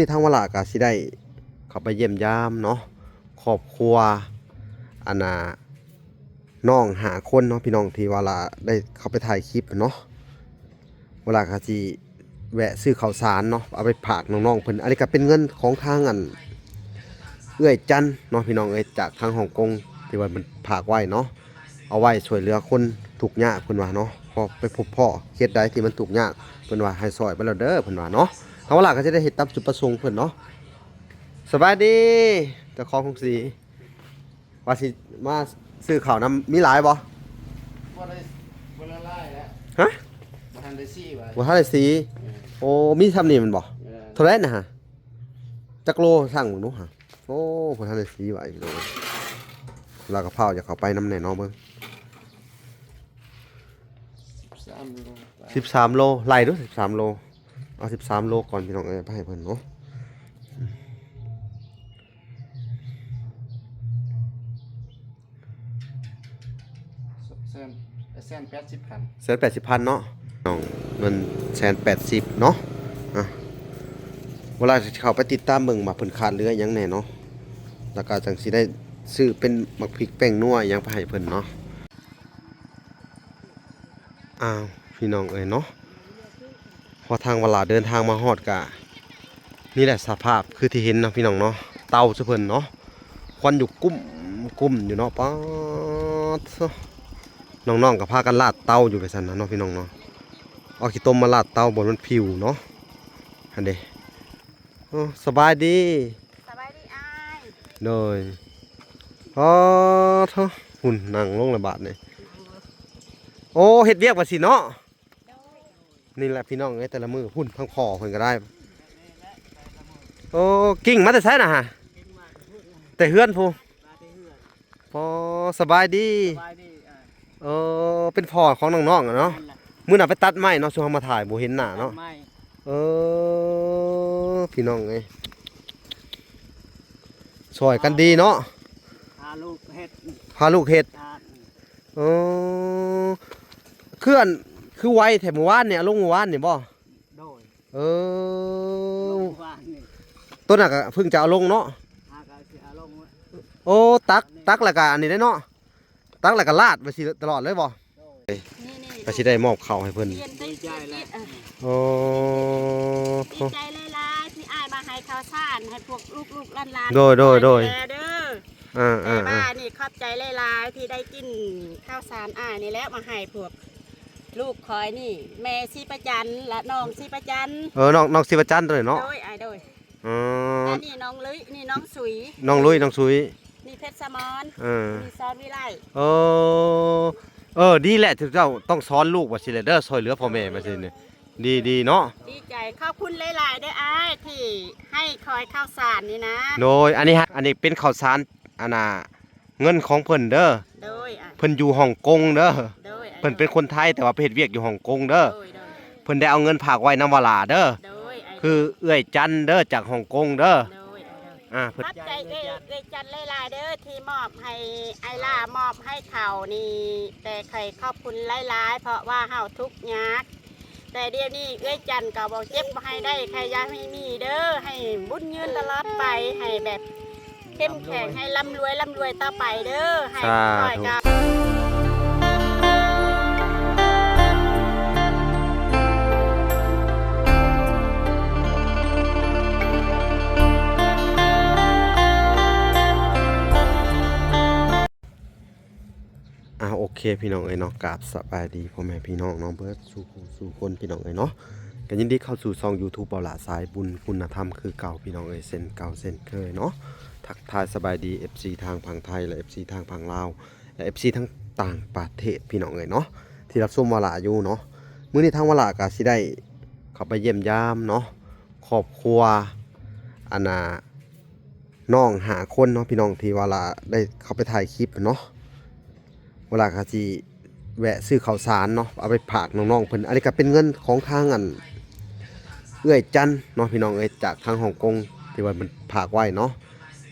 ນີ້ທາງວາລາກໍຊິໄດ້ເຂົ້າໄປຢ້ຽມຢາມເນາະ ຄອບຄົວ ອັນນ່າ ນ້ອງຫ້າຄົນເນາະ ພີ່ນ້ອງ ທີ່ວາລາໄດ້ເຂົ້າໄປຖ່າຍຄລິບເນາະ. ວາລາກໍຊິແວະຊື້ເຂົ້າສານເນາະ ເອົາໄປຝາກນ້ອງໆເພິ່ນ. ອັນນີ້ກໍເປັນເງິນຂອງທາງ ອັນ ເອື້ອຍຈັນເນາະ ພີ່ນ້ອງເອີຍ ຈາກທາງຮົງກົງ ທີ່ວ່າເພິ່ນຝາກໄວ້ເນາະ ເອົາໄວ້ຊ່ວຍເຫຼືອຄົນທຸກຍາກ ເພິ່ນວ່າເນາະ. ພໍໄປພົບພໍ້ເຂດໃດທີ່ມັນທຸກຍາກ ເພິ່ນວ່າໃຫ້ຊ່ອຍໄປແລ້ວເດີ ເພິ່ນວ່າເນາະ. ທາງວາລາກໍຈະໄດ້ເຮັດຕາມຈຸດປະສົງເພິ່ນເນາະ. ສະບາຍດີ ເຈົ້າຂອງໂຮງສີ ວ່າຊິມາຊື້ເຂົ້ານຳ ມີຫຼາຍບໍ່? ບໍ່ໄດ້ ບໍ່ໄດ້ຫຼາຍແລ້ວ ຮະ? ບໍ່ທັນໄດ້ສີໄວ້ ບໍ່ທັນໄດ້ສີ ເອີ ໂອ້ ມີຊ່ຳນີ້ແມ່ນບໍ່? ເອີ ເທົ່າໃດນະຫະ? ຈັກໂລ ຊັ່ງເບິ່ງດູຫະ. ໂອ້ ບໍ່ທັນໄດ້ສີໄວ້ ພີ່ນ້ອງ. ລາວກໍພ້າວຢາກເຂົ້າໄປນຳແດ່ເນາະ ເບິ່ງ ສິບສາມໂລ ສິບສາມໂລ ໄລ່ດູ ສິບສາມໂລ. ເອົາສິບສາມໂລກ່ອນ ພີ່ນ້ອງເອີຍ ໄປໃຫ້ເພິ່ນເນາະ. ແສນ ແສນແປດສິບພັນ ແສນແປດສິບພັນເນາະ ນ້ອງ ເງິນແສນແປດສິບເນາະ. ອ່ະ ເວລາເຂົ້າໄປຕິດຕາມເບິ່ງວ່າເພິ່ນຂາດເຫຼືອຫຍັງແດ່ເນາະ ແລ້ວກໍຈັ່ງຊິໄດ້ຊື້ເປັນໝາກພິກແປ້ງນົວຫຍັງໄປໃຫ້ເພິ່ນເນາະ. ອ້າວ ພີ່ນ້ອງເອີຍເນາະ ພໍທາງວາລາເດີນທາງມາຮອດກະ ນີ້ແຫຼະສະພາບຄືທີ່ເຫັນເນາະ ພີ່ນ້ອງເນາະ. ເຕົາຊະເພິ່ນເນາະ ຄວັນຢູ່ກຸ້ມໆຢູ່ເນາະ. ປາດໂທ້ ນ້ອງໆກໍພາກັນລາດເຕົາຢູ່ໄປຊັ້ນນະເນາະ ພີ່ນ້ອງເນາະ. ເອົາຂີ້ຕົມມາລາດເຕົາ ບ່ອນມັນຜິວເນາະ ຫັ້ນເດ. ໂອ້ ສະບາຍດີ ສະບາຍດີອ້າຍ ໂດຍ. ອໍ ໂທ້ ຫຸ້ນ ນັ່ງລົງລະບາດນີ້. ໂອ້ ເຮັດວຽກວ່າຊິເນາະ. ໂດຍ ນີ້ແຫຼະພີ່ນ້ອງເອີຍ ແຕ່ລະມື້ ຫຸ້ນ ທັງພໍ່ເພິ່ນກໍໄດ້. ໂອ້ ກິ້ງມາແຕ່ໃສນະຫະ? ແຕ່ເຮືອນພຸ້ນ. ພໍ ສະບາຍດີ ສະບາຍດີ ເອີ ເອີ ເປັນພໍ່ຂອງນ້ອງໆອະເນາະ. ແມ່ນລະ ມື້ນັ້ນໄປຕັດໄມ້ເນາະ ຊຸມເຮົາມາຖ່າຍ ບໍ່ເຫັນໜ້າເນາະ ຕັດໄມ້ ເອີ ພີ່ນ້ອງເອີຍ ຊ່ອຍກັນດີເນາະ ພາລູກເຮັດ ພາລູກເຮັດ ເອີ ຄືອັນ ຄືໄວແທ້ ມື້ວານນີ້ ເອົາລົງມື້ວານນີ້ບໍ່? ໂດຍ ເອີ ເອົາລົງມື້ວານນີ້ ໂຕນັ້ນກໍເພິ່ງຈະເອົາລົງເນາະ ຫາກໍຊິເອົາລົງ ໂອ້ ຕັກ ຕັກແລ້ວກໍອັນນີ້ໄດ້ເນາະ ຕັກແລ້ວກໍລາດໄວ້ຊິຕະຫຼອດເລີຍບໍ່? ໂດຍ ນີ້ໆ ກໍຊິໄດ້ມອບເຂົ້າໃຫ້ເພິ່ນ ດີໃຈແລ້ວ ໂອ້ ດີໃຈຫຼາຍໆ ທີ່ອ້າຍມາໃຫ້ເຂົ້າສານໃຫ້ພວກລູກໆຫຼານໆ ໂດຍໆໆ ແດ່ເດີ ອ່າໆ ແຕ່ວ່ານີ້ຂອບໃຈຫຼາຍໆ ທີ່ໄດ້ກິນເຂົ້າສານອ້າຍນີ້ແຫຼະ ມາໃຫ້ພວກລູກຂ້ອຍນີ້ ແມ່ສີປະຈັນ ແລະ ນ້ອງສີປະຈັນ ເອີ ນ້ອງ ນ້ອງສີປະຈັນໂຕນີ້ເນາະ ໂດຍ ອ້າຍ ໂດຍ. ອໍ ອັນນີ້ນ້ອງລຸ້ຍ ນີ້ນ້ອງສຸຍ ນ້ອງລຸ້ຍ ນ້ອງສຸຍ ນີ້ເພັດສະໝອນ ເອີ ນີ້ສອນວິໄລ ເອີ ເອີ ດີແຫຼະ ເຈົ້າຕ້ອງສອນລູກວ່າຊິແຫຼະເດີ ຊ່ອຍເຫຼືອພໍ່ແມ່ວ່າຊິນີ້ ດີ ດີເນາະ ດີໃຈ ຂອບຄຸນຫຼາຍໆເດີອ້າຍ ທີ່ໃຫ້ຂ້ອຍເຂົ້າສານນີ້ນະ ໂດຍ ອັນນີ້ ອັນນີ້ເປັນເຂົ້າສານ ອັນນ່າ ເງິນຂອງເພິ່ນເດີ ໂດຍ ເພິ່ນຢູ່ຮົງກົງເດີ ໂດຍ ເພິ່ນເປັນຄົນໄທ ແຕ່ວ່າໄປເຮັດວຽກຢູ່ຮົງກົງເດີ ໂດຍ ໂດຍ ເພິ່ນໄດ້ເອົາເງິນຝາກໄວ້ນຳວາລາເດີ ໂດຍ ຄືເອື້ອຍຈັນເດີ ຈາກຮົງກົງເດີ ໂດຍ ໂດຍ ອ່າ ເພິ່ນ ຂອບໃຈເອື້ອຍ ເອື້ອຍຈັນຫຼາຍໆເດີ ທີ່ມອບໃຫ້ອ້າຍຫຼ້າ ມອບໃຫ້ເຂົານີ້ ແຕ່ຂ້ອຍຂອບຄຸນຫຼາຍໆ ເພາະວ່າເຮົາທຸກຍາກ ແຕ່ດຽວນີ້ເອື້ອຍຈັນກໍບໍ່ເຈັບບໍ່ໃຫ້ໄດ້ ໃຫ້ຢ່າໃຫ້ມີເດີ ໃຫ້ບຸນຍືນຕະຫຼອດໄປ ໃຫ້ແບບເຂັ້ມແຂງ ໃຫ້ລ່ຳລວຍ ລ່ຳລວຍຕໍ່ໄປເດີ ໃຫ້ ສາທຸ ຂ້ອຍກໍ ອ່າ ໂອເຄ ພີ່ນ້ອງເອີຍເນາະ ກາບສະບາຍດີພໍ່ແມ່ພີ່ນ້ອງເນາະ ເບິດສູ່ຜູ້ສູ່ຄົນ ພີ່ນ້ອງເອີຍເນາະ ກໍຍິນດີເຂົ້າສູ່ຊ່ອງຢູທູບ ເບົາຫຼ້າສາຍບຸນຄຸນນະທຳຄືເກົ່າ ພີ່ນ້ອງເອີຍ ເຊັ່ນເກົ່າເຊັ່ນເຄີຍເນາະ. ທັກທາຍສະບາຍດີ ເອັຟຊີ ທາງຝັ່ງໄທ ແລະ ເອັຟຊີ ທາງຝັ່ງລາວ ແລະ ເອັຟຊີ ທັງຕ່າງປະເທດ ພີ່ນ້ອງເອີຍເນາະ ທີ່ຮັບຊົມວາລາຢູ່ເນາະ. ມື້ນີ້ທາງວາລາກໍຊິໄດ້ເຂົ້າໄປຢ້ຽມຢາມເນາະ ຄອບຄົວ ອັນນ່າ ນ້ອງຫ້າຄົນເນາະ ພີ່ນ້ອງ ທີ່ວ່າລະໄດ້ເຂົ້າໄປຖ່າຍຄລິບເນາະ ວ່າລະກໍຊິແວະຊື້ເຂົ້າສານເນາະ ເອົາໄປຝາກນ້ອງໆເພິ່ນ. ອັນນີ້ກໍເປັນເງິນຂອງທາງ ອັນ ເອື້ອຍຈັນເນາະ ພີ່ນ້ອງເອີຍ ຈາກທາງຮົງກົງ ທີ່ວ່າເພິ່ນຝາກໄວ້ເນາະ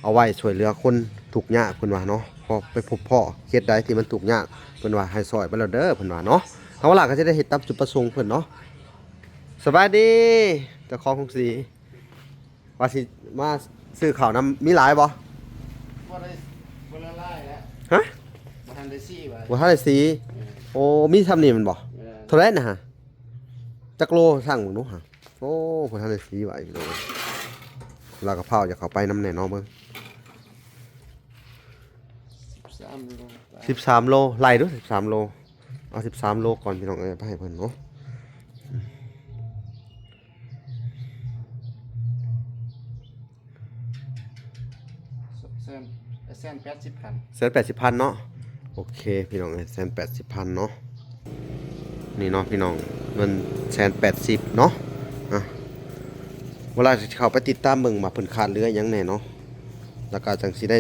ເອົາໄວ້ຊ່ວຍເຫຼືອຄົນທຸກຍາກ ເພິ່ນວ່າເນາະ. ພໍໄປພົບພໍ້ເຂດໃດທີ່ມັນທຸກຍາກ ເພິ່ນວ່າໃຫ້ຊ່ອຍໄປແລ້ວເດີ ເພິ່ນວ່າເນາະ. ທາງວາລາກໍຈະໄດ້ເຮັດຕາມຈຸດປະສົງເພິ່ນເນາະ. ສະບາຍດີ ເຈົ້າຂອງໂຮງສີ. ວ່າຊິມາຊື້ເຂົ້ານຳ ມີຫຼາຍບໍ່? ບໍ່ໄດ້ ບໍ່ໄດ້ຫຼາຍແລ້ວ ຮະ? ບໍ່ທັນໄດ້ສີວ່າ ບໍ່ທັນໄດ້ສີ ເອີ ໂອ້ ມີຊ່ຳນີ້ແມ່ນບໍ່? ເອີ ເທົ່າໃດນະຮະ? ຈັກໂລ ຊັ່ງເບິ່ງດູຫະ. ໂອ້ ບໍ່ທັນໄດ້ສີວ່າ ພີ່ນ້ອງເອີຍ ລາວກະເຜົາຢາກເຂົ້າໄປນຳແນ່ເນາະ ເບິ່ງ ສິບສາມໂລ ສິບສາມໂລ ໄລ່ດູ ສິບສາມໂລ ເອົາສິບສາມໂລກ່ອນ ພີ່ນ້ອງເອີຍ ໄປໃຫ້ເພິ່ນເນາະ. ແສນ ແສນແປດສິບພັນ ແສນແປດສິບພັນເນາະ. ໂອເຄ ພີ່ນ້ອງເອີຍ ແສນແປດສິບພັນເນາະ. ນີ້ເນາະ ພີ່ນ້ອງ ເງິນແສນແປດສິບເນາະ. ອ່ະ ເວລາຊິເຂົ້າໄປຕິດຕາມເບິ່ງວ່າເພິ່ນຂາດເຫຼືອຫຍັງແນ່ເນາະ ແລ້ວກະຈັ່ງຊິໄດ້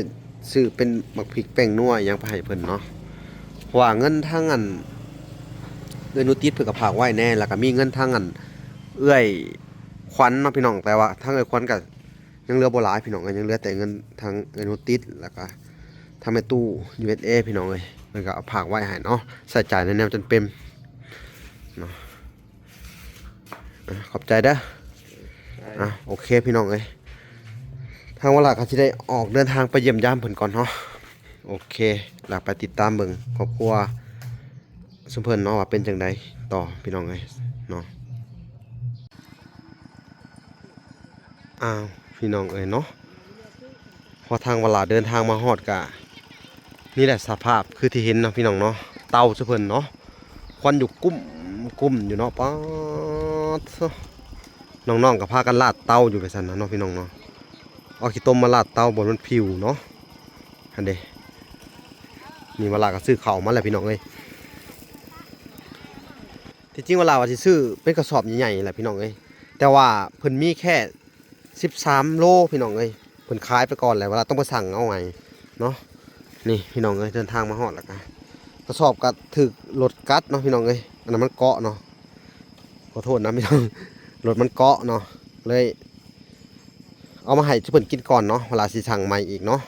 ຊື້ເປັນໝາກພິກແປ້ງນົວຫຍັງໄປໃຫ້ເພິ່ນເນາະ. ເພາະວ່າເງິນທາງອັນ ເອື້ອຍໜູຕິດເພິ່ນກະຝາກໄວ້ແນ່ ແລ້ວກະມີເງິນທາງອັນ ເອື້ອຍຂວັນເນາະ ພີ່ນ້ອງ ແຕ່ວ່າທາງເອື້ອຍຂວັນກະ ຍັງເຫຼືອບໍ່ຫຼາຍ ພີ່ນ້ອງເອີຍ ຍັງເຫຼືອແຕ່ເງິນທາງເອື້ອຍໜູຕິດ ແລ້ວກະທາງແມ່ຕູ້ ຢູເອັສເອ ພີ່ນ້ອງເອີຍ ເພິ່ນກະເອົາຝາກໄວ້ໃຫ້ເນາະ ໃຊ້ຈ່າຍໃນແນວຈຳເປັນເນາະ. ອ່ະ ຂອບໃຈເດີ. ອ່ະ ໂອເຄ ພີ່ນ້ອງເອີຍ ທາງວາລາກະຊິໄດ້ອອກເດີນທາງໄປຢ້ຽມຢາມເພິ່ນກ່ອນເນາະ. ໂອເຄ ລະໄປຕິດຕາມເບິ່ງຄອບຄົວ ຊຸມເພິ່ນເນາະ ວ່າເປັນຈັ່ງໃດຕໍ່ ພີ່ນ້ອງເອີຍເນາະ. ອ້າວ ພີ່ນ້ອງເອີຍເນາະ ພໍທາງວາລາເດີນທາງມາຮອດກະ ນີ້ແຫຼະສະພາບຄືທີ່ເຫັນເນາະ ພີ່ນ້ອງເນາະ. ເຕົາຊຸມເພິ່ນເນາະ ຄວັນຢູ່ກຸ້ມກຸ້ມຢູ່ເນາະ. ປາດໂທ້ ນ້ອງໆກະພາກັນລາດເຕົາຢູ່ໄປຊັ້ນນະເນາະ ພີ່ນ້ອງເນາະ. ເອົາຂີ້ຕົມມາລາດເຕົາ ບ່ອນມັນຜິວເນາະ. ຫັ້ນເດ ນີ້ວາລາກະຊື້ເຂົ້າມາແລ້ວ ພີ່ນ້ອງເອີຍ. ທີ່ຈິງວາລາວ່າຊິຊື້ເປັນກະສອບໃຫຍ່ໆແຫຼະ ພີ່ນ້ອງເອີຍ ແຕ່ວ່າເພິ່ນມີແຄ່ສິບສາມໂລ ພີ່ນ້ອງເອີຍ ເພິ່ນຂາຍໄປກ່ອນແລ້ວ ວາລາຕ້ອງໄປສັ່ງເອົາໃໝ່ເນາະ. ນີ້ ພີ່ນ້ອງເອີຍ ເດີນທາງມາຮອດແລ້ວກະ ກະສອບກະຖືກລົດກັດເນາະ ພີ່ນ້ອງເອີຍ ອັນນັ້ນມັນເກາະເນາະ ຂໍໂທດນະ ພີ່ນ້ອງ ລົດມັນເກາະເນາະ ເລີຍ ເອົາມາໃຫ້ຊຸມເພິ່ນກິນກ່ອນເນາະ ເວລາຊິສັ່ງໃໝ່ອີກເນາະ.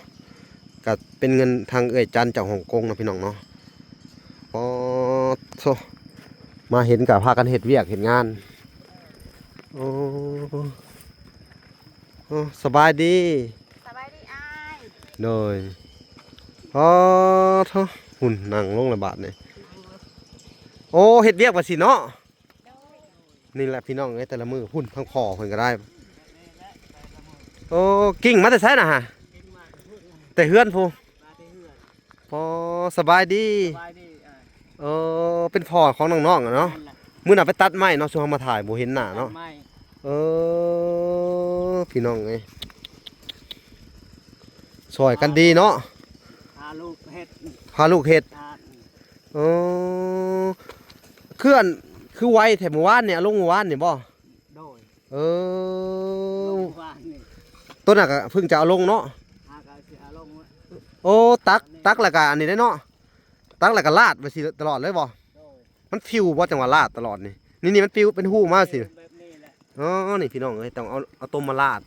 ກະເປັນເງິນທາງເອື້ອຍຈັນຈາກຮົງກົງເນາະ ພີ່ນ້ອງເນາະ. ໂອ້ໂທ້ ມາເຫັນກະພາກັນເຮັດວຽກເຮັດງານ. ໂອ້ ໂອ້ ສະບາຍດີ ສະບາຍດີອ້າຍ. ໂດຍ ໂອ້ໂທ້ ຫຸ່ນ ນັ່ງລົງລະບາດນີ້. ໂອ້ ເຮັດວຽກວ່າຊິເນາະ. ໂດຍ ນີ້ແຫຼະ ພີ່ນ້ອງເອີຍ ແຕ່ລະມື້ ພຸ້ນ ທາງພໍ່ເພິ່ນກະໄດ້. ໂອ້ ກິ່ງມາແຕ່ໃສນະຫະ? ແຕ່ເຮືອນພຸ້ນ. ພໍ ສະບາຍດີ ສະບາຍດີ. ເອີ ເປັນພໍ່ຂອງນ້ອງໆເນາະ. ແມ່ນແຫຼະ ມື້ນັ້ນໄປຕັດໄມ້ເນາະ ຊຸມເຮົາມາຖ່າຍ ບໍ່ເຫັນໜ້າເນາະ. ຕັດໄມ້ ເອີ ພີ່ນ້ອງເອີຍ ຊ່ອຍກັນດີເນາະ ພາລູກເຮັດ ພາລູກເຮັດ. ເອີ ຄືອັນ ຄືໄວແທ້ ມື້ວານນີ້ ເອົາລົງມື້ວານນີ້ບໍ່? ໂດຍ ເອີ ລົງວານນີ້ ໂຕນັ້ນກະເພິ່ງຈະເອົາລົງເນາະ. ຫາກະຊິເອົາລົງ. ໂອ້ ຕັກ ຕັກແລ້ວກະອັນນີ້ໄດ້ເນາະ ຕັກແລ້ວກະລາດໄວ້ຊິຕະຫຼອດເລີຍບໍ່? ໂດຍ ມັນປິວບໍ່ ຈັ່ງວ່າລາດຕະຫຼອດນີ້. ນີ້ ນີ້ມັນປິວເປັນຮູມາຊິ ແບບນີ້ແຫຼະ. ອໍ ນີ້ພີ່ນ້ອງເອີຍ ຕ້ອງເອົາ ເອົາຕົ້ມມາລາດ.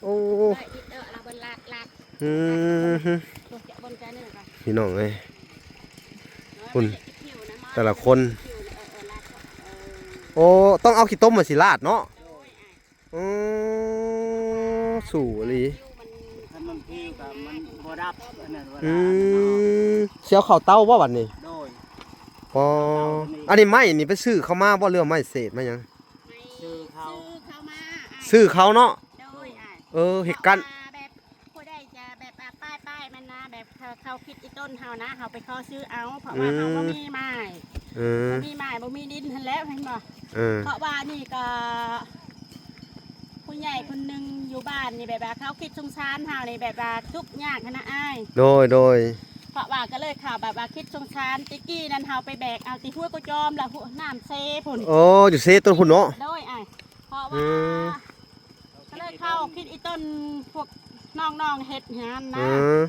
ໂອ້ ໄດ້ອີກເດີ ລາວເບິ່ງລາດ ລາດ. ອືມ ພີ່ນ້ອງເອີຍ ພຸ້ນ ແຕ່ລະຄົນ. ໂອ້ ຕ້ອງເອົາຂີ້ຕົມມາຊິລາດເນາະ. ອໍ ສູ້ອີ່ຫຼີ ຄັນມັນຜິວກະມັນບໍ່ດັບ ອັນນັ້ນ ອືມ ຊິເອົາເຂົ້າເຕົາບໍ່ບັດນີ້? ໂດຍ ອໍ ອັນນີ້ໄມ້ນີ້ໄປຊື້ເຂົາມາບໍ່ ຫຼືວ່າໄມ້ເສດມາຫຍັງ? ຊື້ເຂົາ ຊື້ເຂົາມາ ຊື້ເຂົາເນາະ. ໂດຍ ເອີ ເຮັດກັນ ເພາະວ່າແບບ ຜູ້ໃດຈະແບບວ່າປ້າຍໆມັນນະ ແບບເຂົາ ເຂົາຄິດອີ່ຕົ້ນເຮົານະ ເຮົາໄປຂໍຊື້ເອົາ ເພາະວ່າເຮົາ ອືມ ບໍ່ມີໄມ້ ເອີ ບໍ່ມີໄມ້ ບໍ່ມີດິນຫັ້ນແຫຼະ ເຫັນບໍ່? ເອີ ເພາະວ່ານີ້ກໍຜູ້ໃຫຍ່ຄົນໜຶ່ງຢູ່ບ້ານນີ້ ແບບວ່າເຂົາຄິດສົງສານເຮົານີ້ ແບບວ່າທຸກຍາກຫັ້ນນະອ້າຍ. ໂດຍ ໂດຍ ເພາະວ່າກໍເລີຍເຂົ້າແບບວ່າຄິດສົງສານ ແຕ່ກີ້ນັ້ນເຮົາໄປແບກເອົາແຕ່ຫົວກະຈອມ ແລ້ວຫົວ ນ້ຳເຊພຸ້ນ. ໂອ້ ຢູ່ເຊຕົ້ນພຸ້ນເນາະ. ໂດຍອ້າຍ ເພາະວ່າ ອືມ ກໍເລີຍເຂົ້າຄິດອີ່ຕົ້ນພວກນ້ອງໆເຮັດຫັ້ນນະ. ອືມ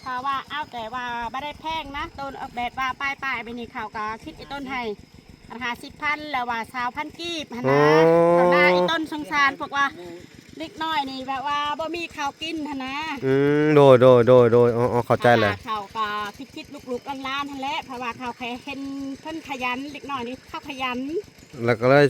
ເພາະວ່າເອົາແຕ່ວ່າບໍ່ໄດ້ແພງນະ ໂຕແບບວ່າປ້າຍໆແບບນີ້ ເຂົາກໍຄິດອີ່ຕົ້ນໃຫ້ ອັນຫ້າສິບພັນ ແລ້ວວ່າຊາວພັນກີບຫັ້ນນະ. ອໍ ເຂົາໜ້າອີ່ຕົ້ນສົງສານ ພວກວ່າເດັກນ້ອຍນີ້ແບບວ່າບໍ່ມີເຂົ້າກິນຫັ້ນນະ. ອືມ ໂດຍ ໂດຍ ໂດຍ ໂດຍ ເຂົ້າໃຈແລ້ວ. ເຂົາກໍຄິດໆ ລຸກໆ ຫຼານໆຫັ້ນແຫຼະ ເພາະວ່າເຂົາເຫັນເພິ່ນຂະຫຍັນ ເດັກນ້ອຍນີ້ເຂົາຂະຫຍັນ ແລ້ວກໍເລີຍ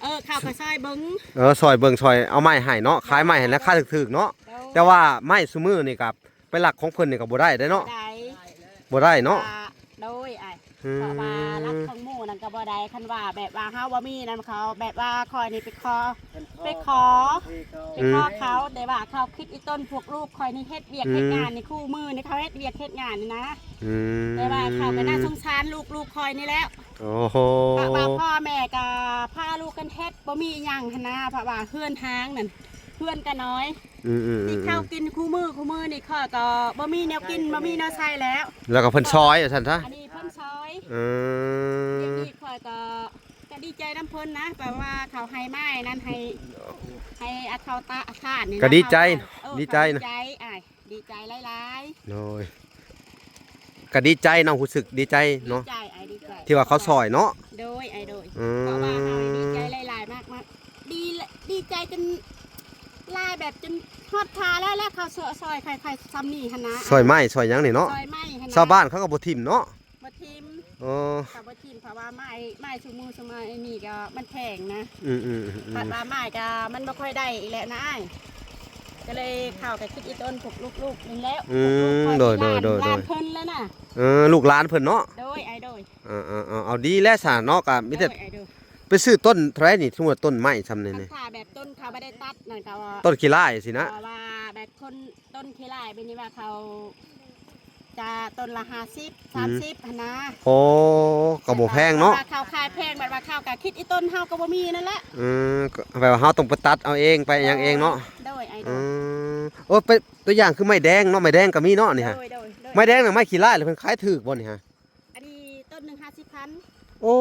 ເອີ ເຂົ້າໄປຊ່ອຍເບິ່ງ ເອີ ຊ່ອຍເບິ່ງ ຊ່ອຍເອົາໄມ້ໃຫ້ເນາະ ຂາຍໄມ້ໃຫ້ລາຄາຖືກໆເນາະ. ໂດຍ ແຕ່ວ່າໄມ້ຊຸມື້ນີ້ກໍໄປລັກຂອງເພິ່ນນີ້ກໍບໍ່ໄດ້ເດ້ເນາະ ບໍ່ໄດ້ ບໍ່ໄດ້ເນາະ. ໂດຍອ້າຍ ອືມ ເພາະວ່າລັກຂອງໝູ່ນັ້ນກໍບໍ່ໄດ້ ຄັນວ່າແບບວ່າເຮົາບໍ່ມີນຳເຂົາ ແບບວ່າຂ້ອຍນີ້ໄປຂໍ ໄປຂໍ ໄປຂໍເຂົາ ອືມ ແຕ່ວ່າເຂົາຄິດອີ່ຕົນພວກລູກຂ້ອຍນີ້ເຮັດວຽກ ອືມ ເຮັດງານນີ້ ຄູ່ມື້ນີ້ເຂົາເຮັດວຽກເຮັດງານນີ້ນະ ອືມ ແຕ່ວ່າເຂົາກໍໜ້າສົງສານລູກ ລູກຂ້ອຍນີ້ແຫຼະ. ໂອ້ໂຫ ເພາະວ່າພໍ່ແມ່ກໍພາລູກກັນເຮັດ ບໍ່ມີອີ່ຫຍັງຫັ້ນນະ ເພາະວ່າເຮືອນຮ່າງນັ້ນ ເຮືອນກໍນ້ອຍ ອືມໆໆໆ ທີ່ເຂົ້າກິນຄູ່ມື້ ຄູ່ມື້ນີ້ຂ້ອຍກໍບໍ່ມີແນວກິນ ບໍ່ມີແນວໃຊ້ແລ້ວ ແລ້ວກໍເພິ່ນຊ່ອຍວ່າຊັ້ນຊະ ອັນນີ້ເພິ່ນຊ່ອຍ ເອີ ດຽວນີ້ຂ້ອຍກໍ ກໍດີໃຈນຳເພິ່ນນະ ແບບວ່າເຂົາໃຫ້ມານັ້ນ ໃຫ້ ໃຫ້ອາເຂົາຕາ ອາຄານນີ້ນະ ກໍດີໃຈ ເຂົາ ເອີ ດີໃຈນະ ດີໃຈອ້າຍ ດີໃຈຫຼາຍໆ. ໂດຍ ກໍດີໃຈເນາະ ຮູ້ສຶກດີໃຈເນາະ ດີໃຈອ້າຍ ດີໃຈ ທີ່ວ່າເຂົາຊ່ອຍເນາະ. ໂດຍອ້າຍ ໂດຍ ອືມ ເພາະວ່າເຮົາດີໃຈຫຼາຍໆ ມາກໆ ດີ ດີໃຈຈົນຫຼາຍແບບຈົນຮອດຄ່າແລ້ວ ແລ້ວເຂົາຊ່ອຍ ຊ່ອຍຂ້ອຍ ຂ້ອຍຊ່ຳນີ້ຫັ້ນນະ ຊ່ອຍໄມ້ຊ່ອຍຫຍັງນີ້ເນາະ ຊ່ອຍໄມ້ຫັ້ນນະ ຊາວບ້ານເຂົາກໍບໍ່ຖິ້ມເນາະ. ບໍ່ຖິ້ມ ເອີ ກໍບໍ່ຖິ້ມ ເພາະວ່າໄມ້ ໄມ້ຊຸມື້ຊຸມານີ້ກໍມັນແພງນະ ອືມໆໆໆ ຄັນວ່າໄມ້ກໍມັນບໍ່ຄ່ອຍໄດ້ອີກແຫຼະນະອ້າຍ ກໍເລີຍເຂົາກໍຄິດອີ່ຕົນພວກລູກໆນີ້ແຫຼະ ອືມ ພວກລູກຂ້ອຍ ໂດຍໆໆໆ ຫຼານເພິ່ນແລ້ວນະ ເອີ ລູກຫຼານເພິ່ນເນາະ. ໂດຍອ້າຍ ໂດຍ ເອີໆໆ ເອົາດີແລ້ວຊະເນາະ ກໍມີແຕ່ ໂດຍອ້າຍ ໂດຍ ໄປຊື້ຕົ້ນເທົ່າໃດນີ້ ສົມມຸດວ່າຕົ້ນໄມ້ຊ່ຳນີ້ນີ້ ຖ້າແບບຕົ້ນເຂົາບໍ່ໄດ້ຕັດນັ້ນກໍ ຕົ້ນຂີ້ຮ້າຍຊີ້ນະ ເພາະວ່າແບບຄົນ ຕົ້ນຂີ້ຮ້າຍແບບນີ້ວ່າເຂົາຈະຕົ້ນລະຫ້າສິບ ອືມ ສາມສິບຫັ້ນນະ. ໂອ້ ກໍບໍ່ແພງເນາະ ແຕ່ວ່າເຂົາຂາຍແພງ ແບບວ່າເຂົາກໍຄິດອີ່ຕົນເຮົາກໍບໍ່ມີນັ້ນແຫຼະ ອືມ ກໍແບບວ່າເຮົາຕ້ອງໄປຕັດເອົາເອງ ໄປຫຍັງເອງເນາະ. ໂດຍອ້າຍ ໂດຍ ອືມ ໂອ້ ເປັນຕົວຢ່າງຄືໄມ້ແດງເນາະ ໄມ້ແດງກໍມີເນາະນີ້ຮະ. ໂດຍໆໆ ໄມ້ແດງນະ ໄມ້ຂີ້ຮ້າຍ ເພິ່ນຂາຍຖືກບໍ່ນີ້ຮະ? ອັນນີ້ຕົ້ນໜຶ່ງຫ້າສິບພັນ. ໂອ້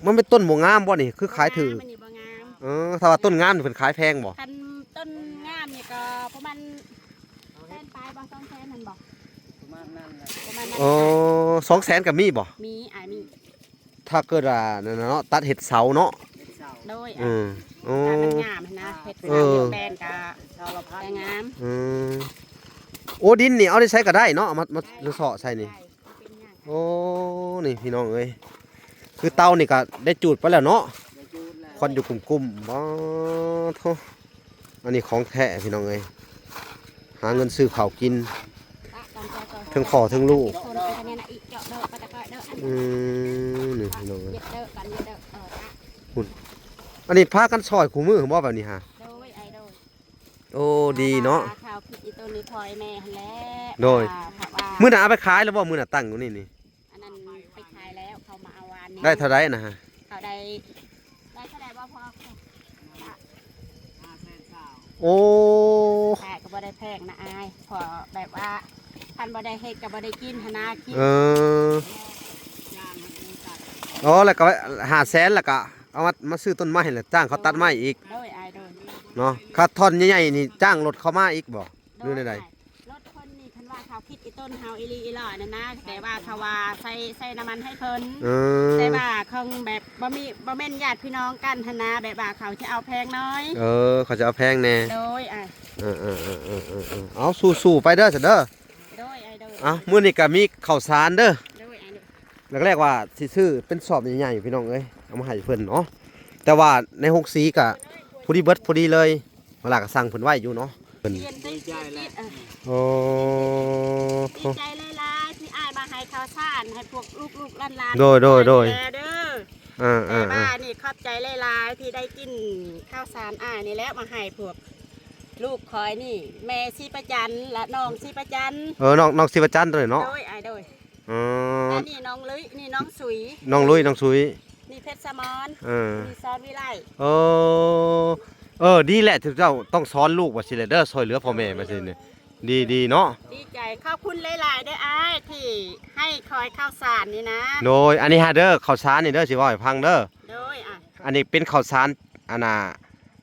ມັນເປັນຕົ້ນບໍ່ງາມບໍ່ນີ້ ຄືຂາຍຖືກ? ບໍ່ງາມ ອັນນີ້ບໍ່ງາມ. ເອີ ຖ້າວ່າຕົ້ນງາມນີ້ເພິ່ນຂາຍແພງບໍ່? ຄັນຕົ້ນງາມນີ້ກໍປະມານແສນປາຍບໍ່ ສອງແສນຫັ້ນບໍ່? ປະມານນັ້ນແຫຼະ ປະມານນັ້ນ. ໂອ້ ສອງແສນກໍມີບໍ່? ມີ ອ້າຍ ມີ. ຖ້າເກີດວ່ານັ້ນນະເນາະ ຕັດເຮັດເສົາເນາະ. ເຮັດເສົາ. ໂດຍ ອືມ ໂອ້ ຖ້າມັນງາມຫັ້ນນະ ເຮັດ ເອີ ສາມແປນກໍ ເສົາລະພັນ ກໍງາມ. ອືມ ໂອ້ ດິນນີ້ເອົາໄດ້ໃສກໍໄດ້ເນາະ ເອົາມາ ມາ ໄດ້ ມາເຊາະໃສ່ນີ້ ໄດ້. ໂອ້ ນີ້ພີ່ນ້ອງເອີຍ ຄືເຕົານີ້ກໍໄດ້ຈູດໄປແລ້ວເນາະ ໄດ້ຈູດແລ້ວ ຄວັນຢູ່ກຸ້ມໆ. ປາໂທ້ ອັນນີ້ຂອງແທ້ພີ່ນ້ອງເອີຍ ຫາເງິນຊື້ເຂົ້າກິນ ເທິງພໍ່ເທິງລູກ. ອືມ ນີ້ພີ່ນ້ອງເອີຍ ພຸ້ນ ອັນນີ້ພາກັນຊ່ອຍຄູ່ມື້ບໍ່ແບບນີ້ຫະ? ໂດຍ ອ້າຍ ໂດຍ. ໂອ້ ດີເນາະ ເຂົາຄິດອີ່ຕົນນີ້ ພໍ່ອີ່ແມ່ຫັ້ນແຫຼະ. ໂດຍ ວ່າ ມື້ໜ້າເອົາໄປຂາຍແລ້ວບໍ່? ມື້ໜ້າຕັ້ງຢູ່ນີ້ນີ້ ອັນນັ້ນໄປຂາຍແລ້ວ ເຂົາມາເອົາວານນີ້. ໄດ້ເທົ່າໃດນະ? ເຂົາໄດ້ ໄດ້ເທົ່າໃດບໍ່ພໍ່? ໂອ້ ແຕ່ກໍບໍ່ໄດ້ແພງນະອ້າຍ ເພາະແບບວ່າຄັນບໍ່ໄດ້ເຮັດກໍບໍ່ໄດ້ກິນຫັ້ນນະ ກິນ. ເອີ ອໍ ແລ້ວກໍຫ້າແສນ ແລ້ວກໍເອົາມາ ມາຊື້ຕົ້ນໄມ້ ແລ້ວຈ້າງເຂົາຕັດໄມ້ອີກ. ໂດຍ ອ້າຍ ໂດຍ ເນາະ. ຄັນທ່ອນໃຫຍ່ໆນີ້ຈ້າງລົດເຂົາມາອີກບໍ່ ຫຼືແນວໃດ? ລົດເພິ່ນນີ້ ຄັນວ່າເຂົາຄິດອີ່ຕົນເຮົາອີ່ຫຼີອີ່ຫຼໍນັ້ນນະ ແຕ່ວ່າເຂົາວ່າໃສ່ ໃສ່ນ້ຳມັນໃຫ້ເພິ່ນ. ເອີ ແຕ່ວ່າຂອງແບບບໍ່ມີ ບໍ່ແມ່ນຍາດພີ່ນ້ອງກັນຫັ້ນນະ ແບບວ່າເຂົາຈະເອົາແພງໜ້ອຍ. ເອີ ເຂົາຈະເອົາແພງແດ່. ໂດຍ ອ້າຍ ເອີໆໆໆໆ ເອົາ ສູ້ໆໄປເດີຊັ້ນເດີ. ໂດຍ ອ້າຍ ໂດຍ. ເອົາ ມື້ນີ້ກໍມີເຂົ້າສານເດີ. ໂດຍ ອ້າຍ ໂດຍ. ແລກໆວ່າຊິຊື້ເປັນສອບໃຫຍ່ໆ ພີ່ນ້ອງເອີຍ ເອົາມາໃຫ້ເພິ່ນເນາະ ແຕ່ວ່າໃນໂຮງສີກໍພໍດີເບິດ ພໍດີເລີຍ ເວລາກໍສັ່ງເພິ່ນໄວ້ຢູ່ເນາະ ເພິ່ນ. ດີໃຈແຫຼະ. ໂອ້ ດີໃຈຫຼາຍໆ ທີ່ອ້າຍມາໃຫ້ເຂົ້າສານໃຫ້ພວກລູກໆຫຼານໆ. ໂດຍໆໆ ແດ່ເດີ. ອ່າໆໆ ແຕ່ວ່ານີ້ຂອບໃຈຫຼາຍໆ ທີ່ໄດ້ກິນເຂົ້າສານອ້າຍນີ້ແຫຼະ ມາໃຫ້ພວກລູກຂ້ອຍນີ້ ແມ່ສີປະຈັນ ແລະ ນ້ອງສີປະຈັນ. ເອີ ນ້ອງ ນ້ອງສີປະຈັນຕົວນີ້ເນາະ. ໂດຍ ອ້າຍ ໂດຍ. ອໍ ອັນນີ້ນ້ອງລຸຍ ນີ້ນ້ອງສຸຍ ນ້ອງລຸຍ ນ້ອງສຸຍ ນີ້ເພັດສະໝອນ. ເອີ ນີ້ສອນວິໄລ. ເອີ ເອີ ດີແຫຼະ ເຈົ້າຕ້ອງສອນລູກວ່າຊີ້ແຫຼະເດີ ຊ່ອຍເຫຼືອພໍ່ແມ່ວ່າຊີ້ນີ້ ດີໆເນາະ. ດີໃຈ ຂອບຄຸນຫຼາຍໆເດີອ້າຍ ທີ່ໃຫ້ຂ້ອຍເຂົ້າສານນີ້ນະ. ໂດຍ ອັນນີ້ຫາເດີ ເຂົ້າສານນີ້ເດີ ຊິເວົ້າໃຫ້ຟັງເດີ. ໂດຍ ອ່າ ອັນນີ້ເປັນເຂົ້າສານ ອັນນ່າ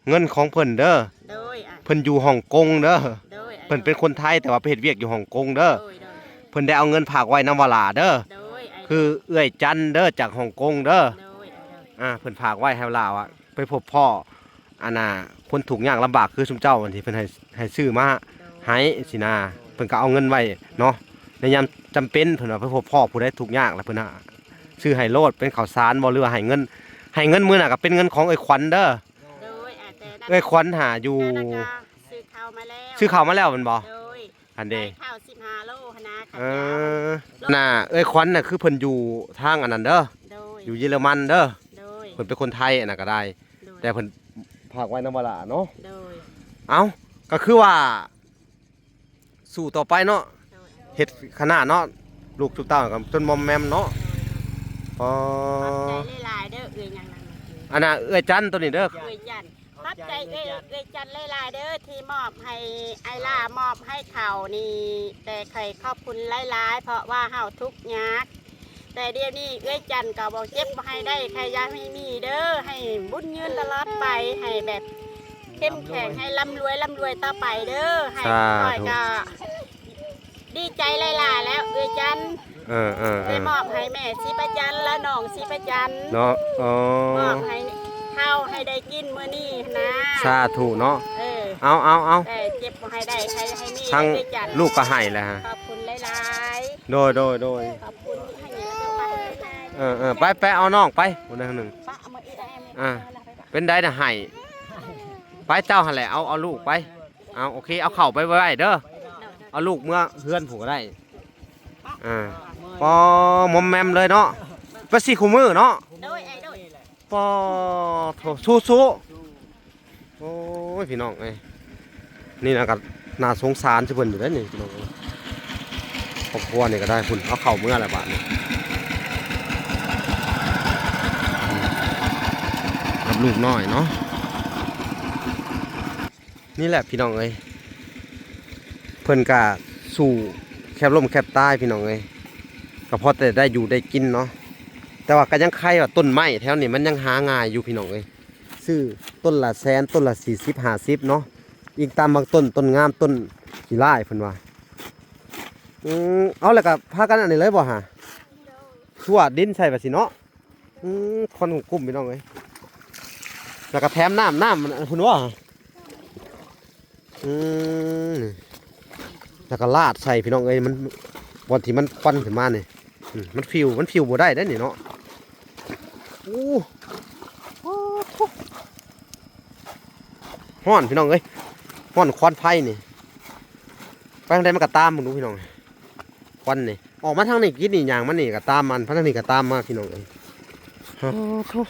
ເງິນຂອງເພິ່ນເດີ. ໂດຍ ອ່າ ເພິ່ນຢູ່ຮົງກົງເດີ. ໂດຍ ເພິ່ນເປັນຄົນໄທ ແຕ່ວ່າໄປເຮັດວຽກຢູ່ຮົງກົງເດີ. ໂດຍໆ ເພິ່ນໄດ້ເອົາເງິນຝາກໄວ້ນຳວາລາເດີ. ໂດຍ ຄືເອື້ອຍຈັນເດີ ຈາກຮົງກົງເດີ. ໂດຍ ອ່າ ເພິ່ນຝາກໄວ້ໃຫ້ວາລາວ່າໄປພົບພໍ້ ອັນນ່າ ຄົນທຸກຍາກລຳບາກຄືຊຸມເຈົ້າ ທີ່ເພິ່ນໃຫ້ ໃຫ້ຊື້ມາໃຫ້ຊີ້ນາ ເພິ່ນກໍເອົາເງິນໄວ້ເນາະ ໃນຍາມຈຳເປັນ ເພິ່ນວ່າໄປພົບພໍ້ຜູ້ໃດທຸກຍາກ ແລ້ວເພິ່ນ ຊື້ໃຫ້ໂລດ ເປັນເຂົ້າສານບໍ່ ຫຼືວ່າໃຫ້ເງິນ ໃຫ້ເງິນມື້ໜ້າກໍເປັນເງິນຂອງເອື້ອຍຂວັນເດີ. ໂດຍ ອ່າ ແຕ່ນັ້ນ ເອື້ອຍຂວັນຫາຢູ່ ແຕ່ນັ້ນກໍຊື້ເຂົ້າມາແລ້ວ ຊື້ເຂົ້າມາແລ້ວແມ່ນບໍ່? ໂດຍ ອັນເດ ໄດ້ເຂົ້າສິບຫ້າໂລຫັ້ນນະ ເອີ ໜ້າເອື້ອຍຂວັນນະ ຄືເພິ່ນຢູ່ທາງອັນນັ້ນເດີ ໂດຍ ຢູ່ເຢຍລະມັນເດີ ໂດຍ ເພິ່ນເປັນຄົນໄທອັນນັ້ນກໍໄດ້ ໂດຍ ແຕ່ເພິ່ນຝາກໄວ້ນຳວາລາເນາະ ໂດຍ ເອົ້າ ກໍຄືວ່າ ສູ້ຕໍ່ໄປເນາະ ໂດຍ ເຮັດຂະໜາດເນາະ ລູກຈຸເຕົ້າກໍຈົນມອມແມມເນາະ ໂດຍ ອໍ ຂອບໃຈຫຼາຍໆເດີ ເອື້ອຍຫຍັງນະ ອັນນ່າ ເອື້ອຍຈັນໂຕນີ້ເດີ ເອື້ອຍຈັນ ຂອບໃຈເອື້ອຍ ເອື້ອຍຈັນຫຼາຍໆເດີ ທີ່ມອບໃຫ້ອ້າຍຫຼ້າ ມອບໃຫ້ເຂົານີ້ ແຕ່ຂ້ອຍຂອບຄຸນຫຼາຍໆ ເພາະວ່າເຮົາທຸກຍາກ ແຕ່ດຽວນີ້ເອື້ອຍຈັນກໍບໍ່ເຈັບບໍ່ໄຂ້ໄດ້ ໃຄຢາກໃຫ້ມີເດີ ໃຫ້ບຸນຍືນຕະຫຼອດໄປ ໃຫ້ແບບເຂັ້ມແຂງ ໃຫ້ລ່ຳລວຍ ລ່ຳລວຍຕໍ່ໄປເດີ ໃຫ້ ສາທຸ ຂ້ອຍກໍດີໃຈຫຼາຍໆແລ້ວເອື້ອຍຈັນ ເອີໆໆ ໄດ້ມອບໃຫ້ແມ່ສີປະຈັນ ແລະ ນ້ອງສີປະຈັນເນາະ ອໍ ມອບໃຫ້ເຮົາໃຫ້ໄດ້ກິນມື້ນີ້ນະ ສາທຸເນາະ ເອີ ເອົາໆໆ ແຕ່ເຈັບບໍ່ໃຫ້ໄດ້ ໃຫ້ ໃຫ້ມີ ທາງເອື້ອຍຈັນ ລູກກໍໃຫ້ແລ້ວ ຂອບຄຸນຫຼາຍໆ ໂດຍໆໆ ຂອບ ເອີໆ ໄປ ໄປເອົານ້ອງໄປ ຜູ້ໃດຜູ້ໜຶ່ງ ອ່າ ເປັນໃດນະ ໃຫ້ ໄປເຈົ້າຫັ້ນແຫຼະ ເອົາ ເອົາລູກໄປ ເອົາ ໂອເຄ ເອົາເຂົ້າໄປໄວ້ເດີ ເອົາລູກເມືອເຮືອນພຸ້ນກໍໄດ້ ອ່າ ປໍ ມອມແມມເລີຍເນາະ ໄປຊິຄູ່ມື້ເນາະ ໂດຍ ໂດຍ ປໍ ໂທ້ ສູ້ໆ ໂອ້ຍ ພີ່ນ້ອງເອີຍ ນີ້ນະກໍໜ້າສົງສານຊິເພິ່ນຢູ່ເດ້ນີ້ ພີ່ນ້ອງເອີຍ ຄອບຄົວນີ້ກໍໄດ້ພຸ້ນ ເອົາເຂົ້າເມືອແລ້ວບາດນີ້ ກັບລູກນ້ອຍເນາະ ນີ້ແຫຼະ ພີ່ນ້ອງເອີຍ ເພິ່ນກໍສູ້ແຄບລົ້ມແຄບຕາຍ ພີ່ນ້ອງເອີຍ ກໍພໍແຕ່ໄດ້ຢູ່ໄດ້ກິນເນາະ ແຕ່ວ່າກໍຍັງໄຄວ່າຕົ້ນໄມ້ແຖວນີ້ມັນຍັງຫາງ່າຍຢູ່ ພີ່ນ້ອງເອີຍ ຊື້ຕົ້ນລະແສນ ຕົ້ນລະສີ່ສິບ ຫ້າສິບເນາະ ອີງຕາມບາງຕົ້ນ ຕົ້ນງາມ ຕົ້ນຂີ້ລ້າຍເພິ່ນວ່າ ອືມ ເອົາ ແລ້ວກໍພາກັນອັນນີ້ເລີຍບໍ່ຫາ ໂດຍ ທົ່ວດິນໃສ່ແບບຊີ້ເນາະ ອືມ ຄວັນກຸ້ມໆ ພີ່ນ້ອງເອີຍ ແລ້ວກໍແຖມນ້ຳ ນ້ຳພຸ້ນບໍ່ ອືມ ແລ້ວກໍລາດໃສ່ ພີ່ນ້ອງເອີຍ ມັນ ບ່ອນທີ່ມັນຄວັນຂຶ້ນມານີ້ ອືມ ມັນຟິວ ມັນຟິວບໍ່ໄດ້ເດ້ນີ້ເນາະ ໂອ້ ຮ້ອນ ພີ່ນ້ອງເອີຍ ຮ້ອນຄວັນໄຟນີ້ ໄປທາງໃດມັນກໍຕາມ ເບິ່ງດູ ພີ່ນ້ອງ ຄວັນນີ້ ອອກມາທາງນີ້ກິນນີ້ ຍ່າງມານີ້ກໍຕາມມັນ ໄປທາງນີ້ກໍຕາມມາ ພີ່ນ້ອງເອີຍ ໂອ້ໂທ້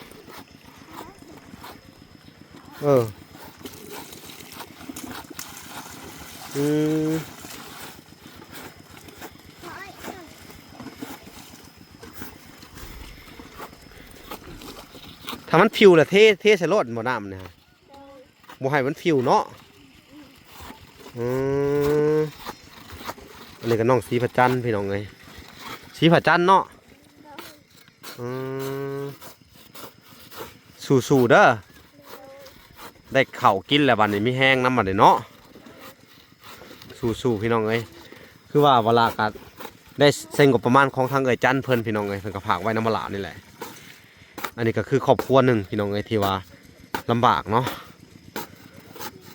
ເອີ ອືມ ຖ້າມັນຟິວລະເທ ເທໃສ່ໂລດບໍ່ ນ້ຳນີ້ ບໍ່ໃຫ້ມັນຟິວເນາະ ອືມ ອັນນີ້ກໍນ້ອງສີພະຈັນ ພີ່ນ້ອງເອີຍ ສີພະຈັນເນາະ ອືມ ສູ້ໆເດີ ໄດ້ເຂົ້າກິນແລ້ວບາດນີ້ມີແຮງນຳບາດນີ້ເນາະ ສູ້ໆ ພີ່ນ້ອງເອີຍ ຄືວ່າວາລາກໍໄດ້ໃຊ້ງົບປະມານຂອງທາງເອື້ອຍຈັນເພິ່ນ ພີ່ນ້ອງເອີຍ ເພິ່ນກໍຝາກໄວ້ນຳວາລານີ້ແຫຼະ ອັນນີ້ກໍຄືຄອບຄົວໜຶ່ງ ພີ່ນ້ອງເອີຍ ທີ່ວ່າລຳບາກເນາະ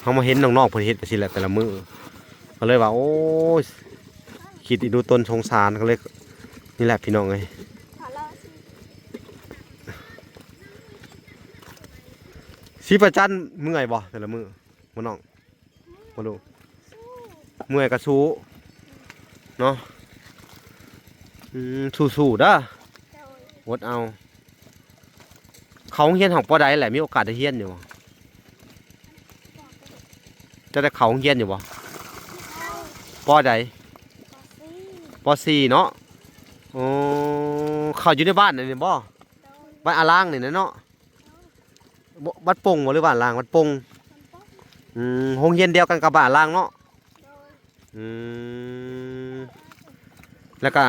ເຮົາມາເຫັນນ້ອງໆເພິ່ນເຮັດຈັ່ງຊີ້ແຫຼະແຕ່ລະມື້ ກໍເລີຍວ່າ ໂອ້ຍ ຄິດອີກດູຕົນສົງສານ ກໍເລີຍ ນີ້ແຫຼະ ພີ່ນ້ອງເອີຍ ສີພະຈັນເມື່ອຍບໍ່ແຕ່ລະມື້ ບໍ່ນ້ອງ? ບໍ່ລູກ ເມື່ອຍກໍສູ້ເນາະ ອືມ ສູ້ໆເດີ ໂດຍ ອົດເອົາ ເຂົ້າໂຮງຮຽນຫ້ອງ ປໍໃດແຫຼະ ມີໂອກາດໄດ້ຮຽນຢູ່ບໍ່? ຈະໄດ້ເຂົ້າໂຮງຮຽນຢູ່ບໍ່? ປໍໃດ? ປໍສີ່ ປໍສີ່ເນາະ ໂອ້ ເຂົ້າຢູ່ໃນບ້ານນີ້ບໍ່? ໂດຍ ບ້ານອາລາງນີ້ນະເນາະ? ໂດຍ ບໍ່ ບ້ານປົງບໍ່ ຫຼືບ້ານລາງ? ບ້ານປົງ ບ້ານປົງ ອືມ ໂຮງຮຽນດຽວກັນກັບບ້ານອາລາງເນາະ? ໂດຍ ອືມ ແລ້ວກະ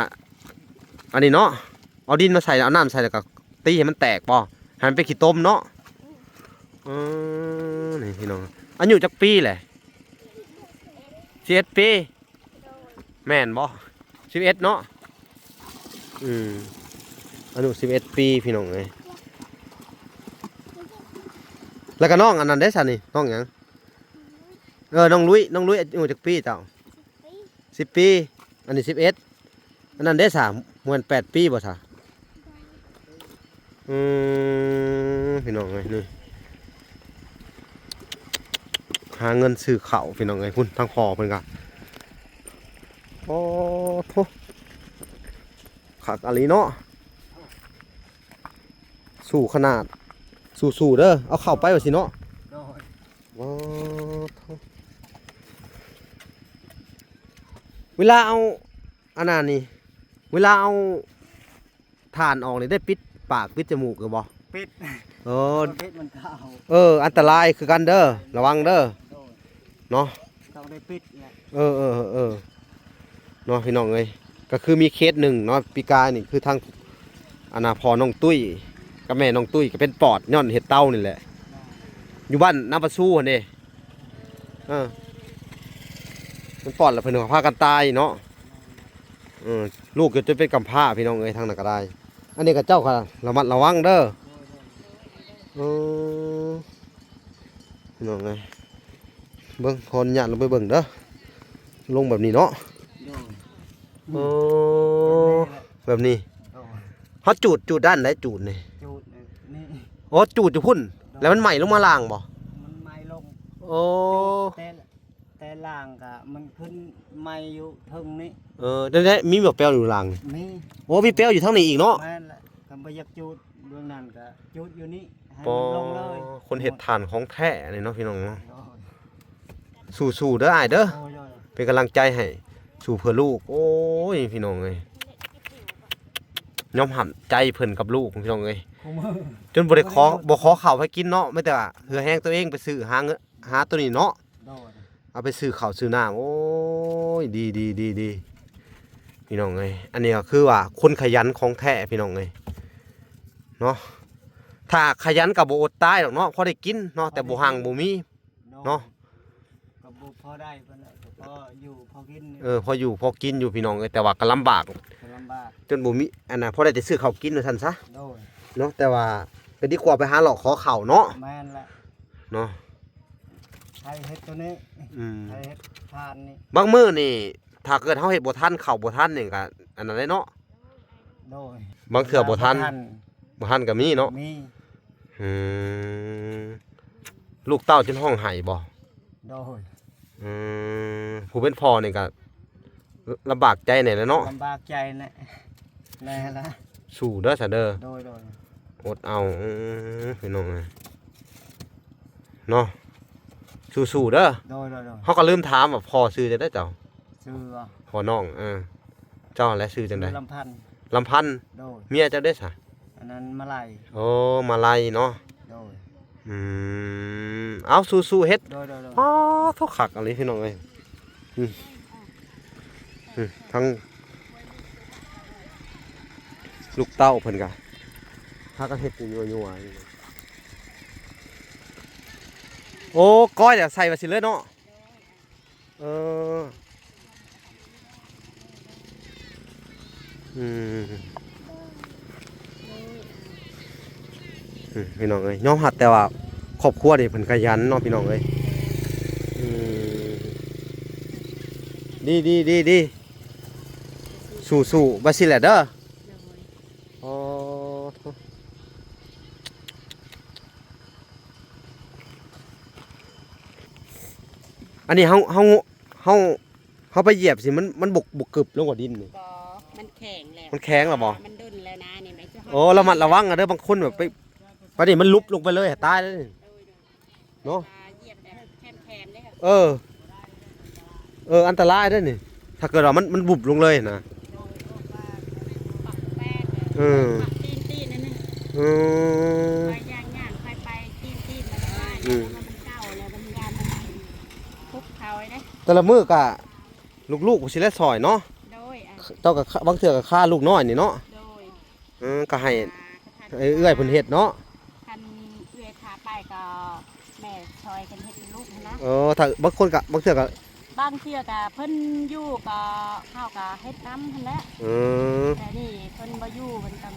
ອັນນີ້ເນາະ ເອົາດິນມາໃສ່ ເອົານ້ຳໃສ່ ແລ້ວກະຕີໃຫ້ມັນແຕກບໍ່ ໃຫ້ມັນເປັນຂີ້ຕົມເນາະ? ອືມ ເອີ ນີ້ພີ່ນ້ອງ ອາຍຸຈັກປີແຫຼະ? ສິບເອັດປີ ໂດຍ ແມ່ນບໍ່? ສິບເອັດເນາະ ອືມ ອາຍຸສິບເອັດປີ ພີ່ນ້ອງເອີຍ ແລ້ວກະນ້ອງອັນນັ້ນເດ້ຊະນີ້ ນ້ອງຫຍັງ? ເອີ ນ້ອງລຸ້ຍ ນ້ອງລຸ້ຍອາຍຸຈັກປີເຈົ້າ? ສິບປີ ສິບປີ ອັນນີ້ສິບເອັດ ອັນນັ້ນເດ້ຊະ ບໍ່ແມ່ນແປດປີບໍ່ຊະ? ໂດຍ ອືມ ພີ່ນ້ອງເອີຍ ນີ້ ຫາເງິນຊື້ເຂົ້າ ພີ່ນ້ອງເອີຍ. ພຸ້ນ ທາງພໍ່ເພິ່ນກະ ໂອ້ໂທ້ ຄັກອີ່ຫຼີເນາະ. ສູ້ຂະໜາດ ສູ້ໆເດີ. ເອົາເຂົ້າໄປວ່າຊີ້ເນາະ. ໂດຍ ໂອ້ໂທ້ ເວລາເອົາ ອັນນັ້ນນີ້ ເວລາເອົາຖ່ານອອກນີ້ ໄດ້ປິດປາກປິດຈະມູກຢູ່ບໍ່? ປິດ ເອີ ບໍ່ປິດມັນກໍເອົາ ເອີ ອັນຕະລາຍຄືກັນເດີ ລະວັງເດີ ໂດຍ ເນາະ ຕ້ອງໄດ້ປິດແຫຼະ. ເອີ ເອີ ເອີ ເນາະ ພີ່ນ້ອງເອີຍ. ກໍຄືມີເຄສໜຶ່ງເນາະ ປີກາຍນີ້ ຄືທາງ ອັນນ່າ ພໍ່ນ້ອງຕຸ້ຍກັບແມ່ນ້ອງຕຸ້ຍ ກໍເປັນປອດຍ້ອນເຮັດເຕົ່ານີ້ແຫຼະ ຢູ່ບ້ານນາປະຊູຫັ້ນເດ້. ເອີ ເປັນປອດແລ້ວເພິ່ນກໍພາກັນຕາຍເນາະ. ເອີ ລູກກໍຈົນເປັນກຳພ້າ ພີ່ນ້ອງເອີຍ ທາງນັ້ນກໍໄດ້. ອັນນີ້ກໍເຈົ້າກໍລະມັດລະວັງເດີ. ເອີ ພີ່ນ້ອງເອີຍ ເບິ່ງ ຂໍອະນຸຍາດລົງໄປເບິ່ງເດີ ລົງແບບນີ້ເນາະ. ໂດຍ ໂອ້ ແບບນີ້ ໂດຍ ເຮົາຈູດ ຈູດດ້ານໃດ? ຈູດນີ້ ຈູດນີ້ ອໍ ຈູດຢູ່ພຸ້ນ ໂດຍ ແລ້ວມັນໄໝ້ລົງມາລ່າງບໍ່? ມັນໄໝ້ລົງ ໂອ້ ຈູດແຕ່ ແຕ່ລ່າງກະມັນຂຶ້ນໄໝ້ຢູ່ເທິງນີ້. ເອີ ແຕ່ ແຕ່ມີບໍ່ແປ້ວຢູ່ລ່າງນີ້? ມີ ໂອ້ ມີແປ້ວຢູ່ທາງນີ້ອີກເນາະ. ແມ່ນແຫຼະ ຄັນບໍ່ຢາກຈູດເບື້ອງນັ້ນກະຈູດຢູ່ນີ້ໃຫ້ມັນລົງເລີຍ. ອໍ ຄົນເຮັດຖ່ານຂອງແທ້ນີ້ເນາະ ພີ່ນ້ອງເນາະ. ໂດຍ ສູ້ໆເດີອ້າຍເດີ. ໂດຍ ໂດຍ ເປັນກຳລັງໃຈໃຫ້ ສູ້ເພື່ອລູກ. ໂອ້ຍ ພີ່ນ້ອງເອີຍ ຍອມຮັບໃຈເພິ່ນກັບລູກ ພີ່ນ້ອງເອີຍ ຈົນບໍ່ໄດ້ຂໍ ບໍ່ຂໍເຂົ້າໃຫ້ກິນເນາະ ມີແຕ່ວ່າເຫື່ອແຮງຕົວເອງໄປຊື້ຫາເງິນ ຫາໂຕນີ້ເນາະ. ໂດຍ ເອົາໄປຊື້ເຂົ້າຊື້ນ້ຳ. ໂອ້ຍ ດີໆໆໆ ພີ່ນ້ອງເອີຍ ອັນນີ້ກໍຄືວ່າຄົນຂະຫຍັນຂອງແທ້ ພີ່ນ້ອງເອີຍເນາະ. ຖ້າຂະຫຍັນກໍບໍ່ອົດຕາຍດອກເນາະ ພໍໄດ້ກິນເນາະ ແຕ່ບໍ່ຮັ່ງບໍ່ມີ ໂດຍ ເນາະ ກໍບໍ່ພໍໄດ້ປານໃດ ກໍພໍຢູ່ພໍກິນ. ເອີ ພໍຢູ່ພໍກິນຢູ່ ພີ່ນ້ອງເອີຍ ແຕ່ວ່າກໍລຳບາກ ກໍລຳບາກ ຈົນບໍ່ມີ ອັນນ່າ ພໍໄດ້ແຕ່ຊື້ເຂົ້າກິນວ່າຊັ້ນຊະ. ໂດຍ ເນາະ ແຕ່ວ່າກໍດີກວ່າໄປຫາເລາະຂໍເຂົ້າເນາະ. ແມ່ນແຫຼະ ເນາະ ໃຫ້ເຮັດໂຕນີ້ ອືມ ໃຫ້ເຮັດທານນີ້. ບາງມື້ນີ້ ຖ້າເກີດເຮົາເຮັດບໍ່ທັນ ເຂົ້າບໍ່ທັນນີ້ກໍອັນນັ້ນເດ້ເນາະ. ໂດຍ ບາງເທື່ອບໍ່ທັນ ບໍ່ທັນ ບໍ່ທັນກໍມີເນາະ. ມີ ອືມ ລູກເຕົ້າຈົນຮ້ອງໄຫ້ບໍ່? ໂດຍ ອືມ ຜູ້ເປັນພໍ່ນີ້ກໍລຳບາກໃຈແດ່ແຫຼະເນາະ. ລຳບາກໃຈແຫຼະ ແນ່ລະ ສູ້ເດີຊະເດີ. ໂດຍໆ ອົດເອົາ ອືມ ພີ່ນ້ອງເອີຍ ເນາະ ສູ້ໆເດີ. ໂດຍໆໆ ເຮົາກໍລືມຖາມວ່າພໍ່ຊື່ຈັ່ງໃດເຈົ້າ? ຊື່ ພໍ່ນ້ອງ ເອີ ເຈົ້າແຫຼະຊື່ຈັ່ງໃດ? ລຳພັນ ລຳພັນ. ໂດຍ ເມຍເຈົ້າເດ້ຊະ? ອັນນັ້ນມາໄລ. ໂອ້ ມາໄລເນາະ. ໂດຍ ອືມ ເອົາ ສູ້ໆເຮັດ. ໂດຍໆໆ ອໍ ໂທ້ ຄັກອີ່ຫຼີ ພີ່ນ້ອງເອີຍ. ອືມ ອືມ ທັງລູກເຕົ້າເພິ່ນກະພາກັນເຮັດຢູ່ ຍົວໆ ຢູ່. ໂອ້ ກ້ອຍແລ້ວໃສ່ວ່າຊີ້ເລີຍເນາະ. ເອີ ອືມ ອືມ ພີ່ນ້ອງເອີຍ ຍອມຮັບແຕ່ວ່າຄອບຄົວນີ້ເພິ່ນຂະຫຍັນເນາະ ພີ່ນ້ອງເອີຍ. ອືມ ດີໆ ສູ້ໆ ໄປຊີ້ແຫຼະເດີ. ໂດຍ ອໍ ໂທ້ ອັນນີ້ເຮົາ ເຮົາ ເຮົາ ເຮົາໄປຢຽບຊິ ມັນ ມັນບໍ່ ບໍ່ກຶບລົງກວ່າດິນນີ້? ບໍ່ ມັນແຂງແລ້ວ ມັນແຂງແລ້ວບໍ່? ມັນດົນແລ້ວນະນີ້. ໂອ້ ລະມັດລະວັງເດີ ບາງຄົນແບບໄປ ປານນີ້ມັນຫຼຸບລົງໄປເລີຍ ຕາຍເລີຍນີ້. ໂດຍ ໂດຍ ເນາະ ຢຽບແບບແຄມໆເດ້. ເອີ ເອີ ອັນຕະລາຍເດ້ນີ້ ຖ້າເກີດວ່າມັນ ມັນບຸບລົງເລີຍນະ. ໂດຍ ເອີ ປັກຕີນໆ ນັ້ນນະ. ເອີ ຂ້ອຍຍ່າງໆ ຂ້ອຍໄປຕີນໆ ມັນລະລາຍ ອືມ ແລ້ວມັນເກົ່າແລ້ວ ມັນຢ້ານມັນຄຸບເຂົ້າເດ້. ແຕ່ລະມື້ກະລູກໆ ຊິແລະຊ່ອຍເນາະ. ໂດຍ ເຈົ້າກະບາງເທື່ອກະຄາລູກນ້ອຍນີ້ເນາະ. ໂດຍ ເອີ ກໍໃຫ້ ໃຫ້ເອື້ອຍເພິ່ນເຮັດເນາະ. ຄັນເອື້ອຍພາໄປກໍແມ່ຊ່ອຍກັນເຮັດເປັນລູກຫັ້ນນະ. ເອີ ຖ້າບາງຄົນກໍ ບາງເທື່ອກໍ ບາງເທື່ອກໍເພິ່ນຢູ່ກໍເຮົາກໍເຮັດນຳຫັ້ນແຫຼະ. ເອີ ແຕ່ນີ້ເພິ່ນບໍ່ຢູ່ ເພິ່ນຕ້ອງ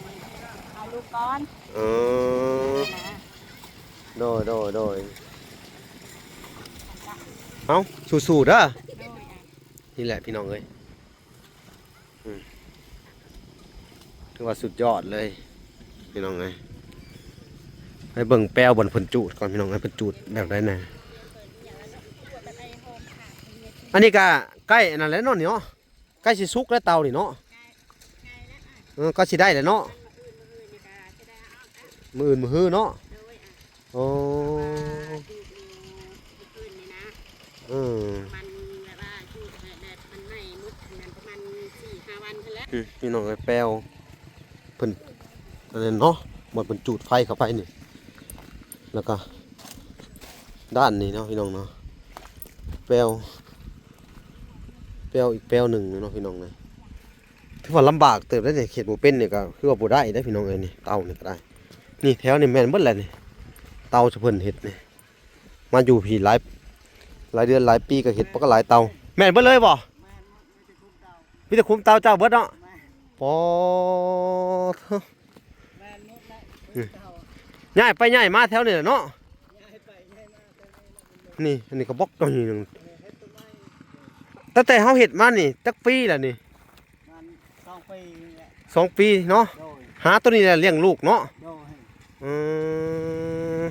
ເອົາລູກກ່ອນ. ເອີ ຫັ້ນນະ. ໂດຍ ໂດຍ ໂດຍ ເອົ້າ ສູ້ໆເດີ. ໂດຍ ນີ້ແຫຼະ ພີ່ນ້ອງເອີຍ. ອືມ ຖືວ່າສຸດຍອດເລີຍ ພີ່ນ້ອງເອີຍ. ໃຫ້ເບິ່ງແປ້ວບ່ອນເພິ່ນຈູດກ່ອນພີ່ນ້ອງ ໃຫ້ເພິ່ນຈູດແບບໃດແດ່. ອັນນີ້ກະໃກ້ອັນນັ້ນແຫຼະເນາະ ນີ້ເນາະ ໃກ້ຊິສຸກແລ້ວເຕົານີ້ເນາະ. ເອີ ກໍຊິໄດ້ແຫຼະເນາະ ມື້ອື່ນມື້ຮືເນາະ. ໂອ້ ເອີ ມັນແບບວ່າຢູ່ແບບມັນໄໝ້ໝົດ ອັນນັ້ນປະມານສີ່ຫ້າວັນຫັ້ນແຫຼະ. ອືມ ພີ່ນ້ອງເອີຍ ແປ້ວເພິ່ນ ອັນນັ້ນເນາະ ບ່ອນເພິ່ນຈູດໄຟເຂົ້າໄປນີ້ ແລ້ວກໍດ້ານນີ້ເນາະ ພີ່ນ້ອງເນາະ ແປ້ວ ແປ້ວອີກແປ້ວໜຶ່ງເນາະ ພີ່ນ້ອງເອີຍ. ຖືວ່າລຳບາກເຕີບເດ້ນີ້ ເຮັດບໍ່ເປັນນີ້ກໍຄືວ່າບໍ່ໄດ້ເດ້ພີ່ນ້ອງເອີຍ. ນີ້ເຕົານີ້ກໍໄດ້ ນີ້ແຖວນີ້ແມ່ນເບິດແຫຼະນີ້ ເຕົາທີ່ເພິ່ນເຮັດນີ້ ມາຢູ່ພີ້ຫຼາຍ ຫຼາຍເດືອນຫຼາຍປີກໍເຮັດ ປະກະຫຼາຍເຕົາ ແມ່ນເບິດເລີຍບໍ່? ມີແຕ່ຄຸ້ມເຕົາເຈົ້າເບິດເນາະ. ປອ ຍ້າຍໄປຍ້າຍມາແຖວນີ້ແຫຼະເນາະ. ນີ້ ອັນນີ້ກໍບອກໂຕນີ້ໜຶ່ງ ຕັ້ງແຕ່ເຮົາເຮັດມານີ້ຈັກປີແລ້ວນີ້? ປະມານສອງປີນີ້ແຫຼະ ສອງປີເນາະ. ໂດຍ ຫາໂຕນີ້ແຫຼະລ້ຽງລູກເນາະ. ໂດຍ ອືມ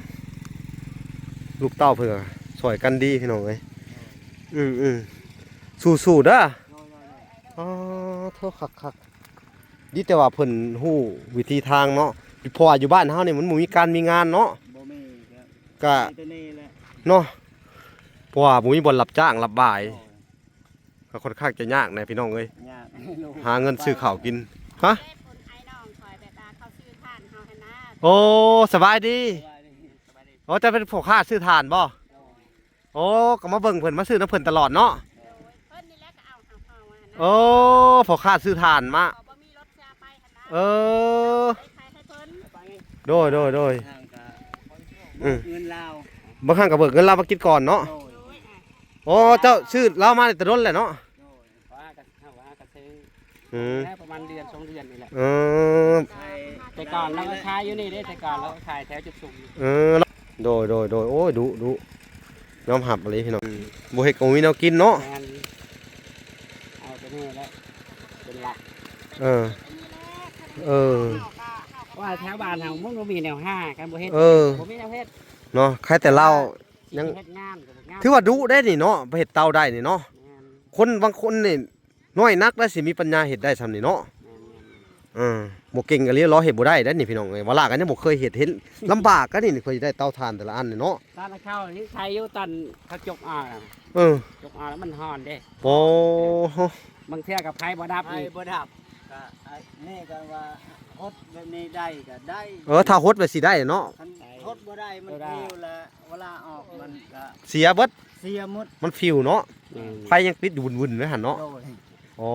ລູກເຕົ້າເພິ່ນກໍຊ່ອຍກັນດີພີ່ນ້ອງເອີຍ. ໂດຍ ອືມໆ ສູ້ໆເດີ. ໂດຍໆໆ ອໍ ໂທ້ ຄັກໆ ດີແຕ່ວ່າເພິ່ນຮູ້ວິທີທາງເນາະ ເພາະວ່າຢູ່ບ້ານເຮົານີ້ມັນບໍ່ມີການມີງານເນາະ. ບໍ່ມີ ກະ ກະ ມີແຕ່ນີ້ແຫຼະເນາະ ເພາະວ່າບໍ່ມີບ່ອນຮັບຈ້າງຮັບບາຍ. ໂດຍ ກໍຄ່ອນຂ້າງຈະຍາກແດ່ພີ່ນ້ອງເອີຍ ຍາກ ຫາເງິນຊື້ເຂົ້າກິນ. ຮະ? ເດ້ ຄົນໄອ້ນ້ອງຂ້ອຍແບບວ່າເຂົາຊື້ຖ່ານເຮົາຫັ້ນນະ. ໂອ້ ສະບາຍດີ ສະບາຍດີ ສະບາຍດີ. ອໍ ເຈົ້າເປັນພໍ່ຄ້າຊື້ຖ່ານບໍ່? ໂດຍ ໂອ້ ກໍມາເບິ່ງເພິ່ນ ມາຊື້ນຳເພິ່ນຕະຫຼອດເນາະ. ໂດຍ ເພິ່ນນີ້ແຫຼະກໍເອົາເຮົາເຮົາຫັ້ນນະ. ໂອ້ ພໍ່ຄ້າຊື້ຖ່ານມາ ເຂົາບໍ່ມີລົດເພື່ອໄປຫັ້ນນະ. ເອີ ໄປຂາຍໃຫ້ເພິ່ນ. ໂດຍ ໂດຍ ໂດຍ ອືມ ເງິນລາວ ບາງຄັ້ງກໍເບີກເງິນລາວມາກິນກ່ອນເນາະ. ໂດຍ ໂອ້ ເຈົ້າຊື້ລາວມາໄດ້ແຕ່ດົນແລ້ວເນາະ. ໂດຍ ເຮົາກໍ ເຮົາກໍຫາກໍຊື້ ອືມ ໄດ້ປະມານເດືອນສອງເດືອນນີ້ແຫຼະ. ເອີ ແຕ່ກ່ອນລາວກໍຂາຍຢູ່ນີ້ເດ້ ແຕ່ກ່ອນລາວກໍຂາຍແຖວຈຸດສູງຢູ່. ເອີ ໂດຍ ໂດຍ ໂດຍ ໂອ້ຍ ດຸ ດຸ ຍອມຮັບອີ່ຫຼີພີ່ນ້ອງ. ອືມ ບໍ່ເຮັດກໍບໍ່ມີແນວກິນເນາະ. ແມ່ນ ເອົາແຕ່ນີ້ແຫຼະເປັນຫຼັກ. ເອີ ເອີ ວ່າແຖວບ້ານເຮົາມັນບໍ່ມີແນວຫາ ຄັນບໍ່ເຮັດ ເອີ ບໍ່ມີແນວເຮັດເນາະ. ໃຄແຕ່ລາວ ຍັງ ເຮັດງານກໍເຮັດງານ ຖືວ່າດຸໄດ໋ນີ້ເນາະ ໄປເຮັດເຕົາໄດ້ນີ້ເນາະ. ແມ່ນ ຄົນບາງຄົນນີ້ນ້ອຍນັກໄດ໋ ຊິມີປັນຍາເຮັດໄດ້ຊ່ຳນີ້ເນາະ. ແມ່ນໆໆ ເອີ ບໍ່ເກັ່ງອີ່ຫຼີ ລໍເຮັດບໍ່ໄດ້ໄດ໋ນີ້ພີ່ນ້ອງເອີຍ. ວາລາກໍຍັງບໍ່ເຄີຍເຮັດ ເຫັນລຳບາກກັນນີ້ ເພື່ອຊິໄດ້ເຕົາຖ່ານແຕ່ລະອັນນີ້ເນາະ. ຕອນເຂົານີ້ໃສ່ຢູ່ຕອນເຂົາຈົກອອກນະ ເອີ ຈົກອອກແລ້ວມັນຮ້ອນເດ້. ໂອ້ ບາງເທື່ອກໍໄຟບໍ່ດັບ ໄຟ ອີກ ບໍ່ດັບ ກໍອັນນີ້ກໍວ່າຫົດແບບນີ້ໄດ້ກໍໄດ້. ເອີ ຖ້າຫົດແບບຊິໄດ້ເນາະ ຄັນຫົດບໍ່ໄດ້ມັນ ບໍ່ໄດ້ ປິວແລ້ວ ເວລາອອກມັນກໍເສຍເບິດ ເສຍໝົດ ມັນຝິວເນາະ. ອືມ ໄຟຍັງຕິດຢູ່ວຸ່ນໆໄວ້ຫັ້ນເນາະ. ໂດຍ ໂອ້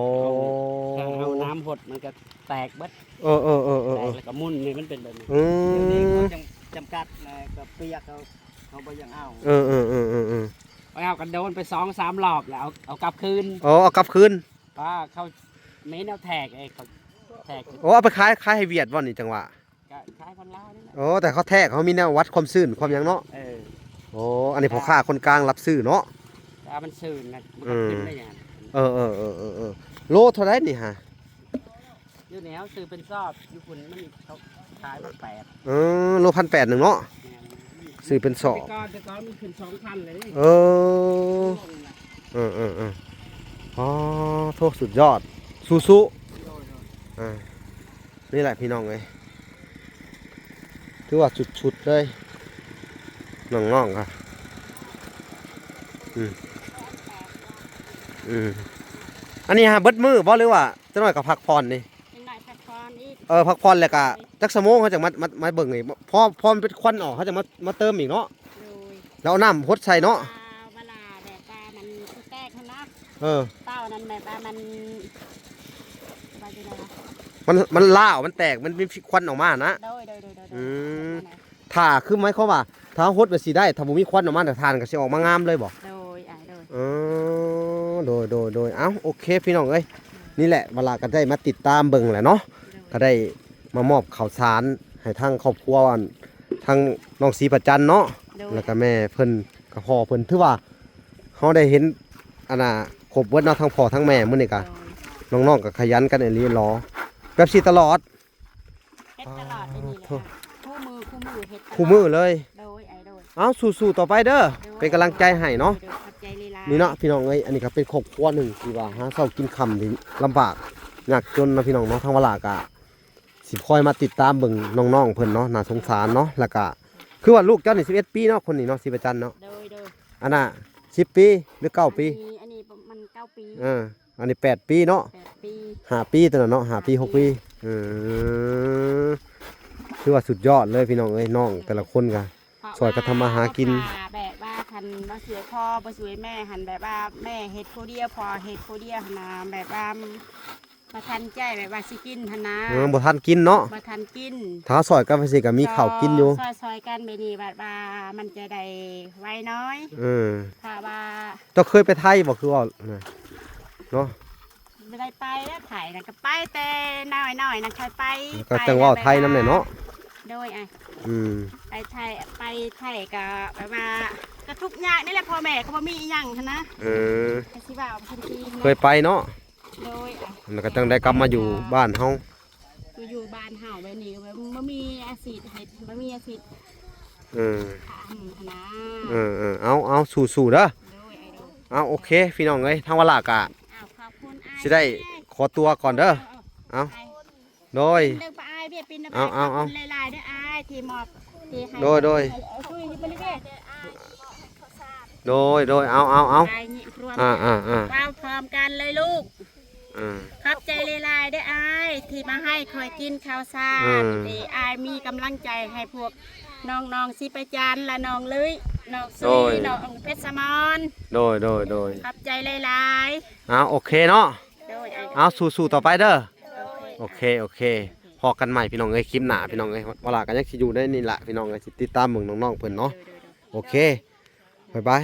ຖ້າເຮົານ້ຳຫົດມັນກໍແຕກເບິດ. ເອີໆໆໆ ແຕກແລ້ວກໍໝຸ່ນນີ້ ມັນເປັນແບບນີ້. ອືມ ດຽວນີ້ເຂົາຈຳ ຈຳກັດນະ ກໍປຽກ ເຮົາ ເຮົາບໍ່ຢາກເອົາ. ເອີໆໆໆ ໄປເອົາກັນໂດນໄປສອງສາມລອບແລ້ວ ເອົາ ເອົາກັບຄືນ. ອໍ ເອົາກັບຄືນ ວ່າເຂົາມີແນວແທກເອ ເຂົາແທກ. ໂອ້ ເອົາໄປຂາຍ ຂາຍໃຫ້ຫວຽດບໍ່ນີ້ ຈັ່ງຫວະ ກໍຂາຍຄົນລາວນີ້ແຫຼະ. ໂອ້ ແຕ່ເຂົາແທກ ເຂົາມີແນວວັດຄວາມຊື້ນຄວາມຫຍັງເນາະ. ເອີ ໂອ້ ອັນນີ້ພໍ່ຄ້າຄົນກາງຮັບຊື້ເນາະ. ແຕ່ວ່າມັນຊື້ນນະ ມັນກໍຂຶ້ນໄດ້ຫຍັງ. ເອີໆໆໆໆ ໂລເທົ່າໃດນີ້ຫາ? ຢູ່ນີ້ເຮົາຊື້ເປັນຊອບ ຢູ່ພຸ້ນມັນເຂົາຂາຍພັນແປດ. ເອີ ໂລພັນແປດໜຶ່ງເນາະ. ແມ່ນ ຊື້ເປັນຊອບ. ແຕ່ກ່ອນ ແຕ່ກ່ອນມັນຂຶ້ນສອງພັນເລີຍ. ເອີ ເອີໆໆ ອໍ ໂທ້ ສຸດຍອດ ສູ້ໆ. ໂດຍໆ ອ່າ ນີ້ແຫຼະພີ່ນ້ອງເອີຍ ຖືວ່າສຸດໆເລີຍ ນ້ອງໆ ກໍ ອືມ ອືມ ອັນນີ້ຫາເບິດມື້ບໍ່ ຫຼືວ່າຈັກໜ້ອຍກໍພັກຜ່ອນນີ້? ຈັກໜ້ອຍພັກຜ່ອນອີກ. ເອີ ພັກຜ່ອນແລ້ວກໍຈັກຊົ່ວໂມງເຮົາຈະມາ ມາ ມາເບິ່ງອີກ ພໍ ພໍມັນເປັນຄວັນອອກ ເຮົາຈະມາ ມາເຕີມອີກເນາະ. ໂດຍ ແລ້ວເອົານ້ຳຫົດໃສ່ເນາະ. ອ່າ ເວລາແບບວ່າມັນແຕກຫັ້ນນະ. ເອີ ເຕົ້ານັ້ນແບບວ່າມັນ ວ່າຈັ່ງໃດວະ ມັນ ມັນລ້າວ ມັນແຕກ ມັນມີຄວັນອອກມານະ. ໂດຍໆໆໆ ອືມ ຖ້າຄືໝາຍຄວາມວ່າ ຖ້າເຮົາຫົດແບບຊິໄດ້ ຖ້າບໍ່ມີຄວັນອອກມາ ຖ່ານກໍຊິອອກມາງາມເລີຍບໍ່? ໂດຍ ອ່າ ໂດຍ ເອີ ໂດຍໆໆ ເອົ້າ ໂອເຄພີ່ນ້ອງເອີຍ ນີ້ແຫຼະ ວາລາກໍໄດ້ມາຕິດຕາມເບິ່ງແຫຼະເນາະ. ໂດຍ ກໍໄດ້ມາມອບເຂົ້າສານໃຫ້ທາງຄອບຄົວ ອັນ ທາງນ້ອງສີພະຈັນເນາະ. ໂດຍ ແລ້ວກໍແມ່ເພິ່ນ ກໍພໍ່ເພິ່ນ ຖືວ່າເຮົາໄດ້ເຫັນ ອັນນ່າ ຄົບເບິດເນາະ ທັງພໍ່ທັງແມ່. ມື້ນີ້ກໍ ໂດຍ ນ້ອງໆກໍຂະຫຍັນກັນອີ່ຫຼີຫຼໍ ແບບຊິຕະຫຼອດ. ເຮັດຕະຫຼອດໄດ້ນີ້ແຫຼະ ຄູ່ມືຄູ່ ມື້ເຮັດຕະຫຼອດ ຄູ່ມື້ເລີຍ. ໂດຍ ອ້າຍໂດຍ. ເອົ້າ ສູ້ໆຕໍ່ໄປເດີ ໂດຍ ເປັນກຳລັງໃຈໃຫ້ເນາະ. ໂດຍ ຂອບໃຈຫຼາຍໆ ນີ້ເນາະ ພີ່ນ້ອງເອີຍ. ອັນນີ້ກໍເປັນຄອບຄົວໜຶ່ງທີ່ວ່າຫາເຊົ້າກິນຄ່ຳ ທີ່ລຳບາກຍາກຈົນເນາະ ພີ່ນ້ອງເນາະ. ທາງວາລາກໍ ຊິຄອຍມາຕິດຕາມເບິ່ງນ້ອງໆເພິ່ນເນາະ ໜ້າສົງສານເນາະ. ແລ້ວກະຄືວ່າລູກເຈົ້ານີ້ສິບເອັດປີເນາະ ຄົນນີ້ເນາະ ຊີບະຈັນເນາະ. ໂດຍ ໂດຍ. ອັນນ່າສິບປີ ຫຼື ເກົ້າປີ? ອັນນີ້ ອັນນີ້ປະມານເກົ້າປີ. ເອີ ອັນນີ້ແປດປີເນາະ. ແປດປີ ຫ້າປີຕົວນັ້ນເນາະ ຫ້າປີ ຫ້າປີ ຫົກປີ. ເອີ ຖືວ່າສຸດຍອດເລີຍພີ່ນ້ອງເອີຍ ນ້ອງແຕ່ລະຄົນກະ ເພາະວ່າ ຊ່ອຍກັນທຳມາຫາກິນ ເພາະວ່າແບບວ່າຄັນບໍ່ຊ່ວຍພໍ່ບໍ່ຊ່ວຍແມ່ຫັ້ນ ແບບວ່າແມ່ເຮັດຜູ້ດຽວ ພໍ່ເຮັດຜູ້ດຽວຫັ້ນນະ ແບບວ່າ ບໍ່ທັນໃຈ ແບບວ່າຊິກິນຫັ້ນນະ. ເອີ ບໍ່ທັນກິນເນາະ ບໍ່ທັນກິນ. ຖ້າຊ່ອຍກັນຈັ່ງຊີ້ກໍມີເຂົ້າກິນຢູ່ ຊ່ອຍໆກັນແບບນີ້ ແບບວ່າມັນຈະໄດ້ໄວໜ້ອຍ. ເອີ ຖ້າວ່າ ເຈົ້າເຄີຍໄປໄທບໍ່ ຄືເວົ້ານະ ເນາະ? ບໍ່ໄດ້ໄປແລ້ວ ໄທນະ ກໍໄປແຕ່ນ້ອຍໆນະ ເຄີຍໄປ. ກໍຈັ່ງເວົ້າໄທນຳແດ່ເນາະ. ໂດຍ ອ້າຍ. ອືມ ໄປໄທ ໄປໄທກໍແບບວ່າ ກໍທຸກຍາກນີ້ແຫຼະ ພໍ່ແມ່ກໍບໍ່ມີອີ່ຫຍັງຫັ້ນນະ. ເອີ ກໍຊິວ່າເປັນທີ່ ເຄີຍໄປເນາະ. ໂດຍ ແລ້ວກໍຈັ່ງໄດ້ກັບມາຢູ່ບ້ານເຮົາ ມາຢູ່ບ້ານເຮົາແບບນີ້ ແບບບໍ່ມີອາຊີບເຮັດ ບໍ່ມີອາຊີບ. ເອີ ທຳຫັ້ນນະ. ເອີໆ ເອົາໆ ສູ້ໆເດີ. ໂດຍ ໂດຍ. ເອົາ ໂອເຄ ພີ່ນ້ອງເອີຍ ທາງວາລາກະ ເອົາ ຂອບຄຸນອ້າຍ ຊິໄດ້ຂໍຕົວກ່ອນເດີ. ເອົາ ເອົາ ເອົາ ເອົາ ໂດຍ ເດີປະອ້າຍ ເວຍປິນນະບາດ. ເອົາໆໆ ຂອບຄຸນຫຼາຍໆເດີອ້າຍ ທີ່ມອບ ທີ່ໃຫ້ ໂດຍໆ ເອົາ ໂດຍໆ ເອົາໆໆ ໄປນີ້ ຮ່ວມ ອ່າໆໆ ເວົ້າພ້ອມກັນເລີຍລູກ. ອ່າ ຂອບໃຈຫຼາຍໆເດີອ້າຍ ທີ່ມາໃຫ້ຂ້ອຍກິນເຂົ້າສານ. ອືມ ທີ່ອ້າຍມີກຳລັງໃຈໃຫ້ພວກນ້ອງໆ ຊີປະຈັນ ແລະ ນ້ອງເລີຍ ນ້ອງຊຸຍ ໂດຍ ນ້ອງເພັດສະໝອນ. ໂດຍໆໆ ຂອບໃຈຫຼາຍໆ. ເອົາ ໂອເຄເນາະ. ໂດຍ ເອົາ ສູ້ໆຕໍ່ໄປເດີ. ໂອເຄ ໂອເຄ ພໍ້ກັນໃໝ່ພີ່ນ້ອງເອີຍ ຄລິບໜ້າພີ່ນ້ອງເອີຍ. ວາລາກໍຍັງຊິຢູ່ໃນນີ້ລະພີ່ນ້ອງເອີຍ ຊິຕິດຕາມເບິ່ງນ້ອງໆເພິ່ນເນາະ. ໂດຍໆໆ ໂອເຄ ບາຍບາຍ.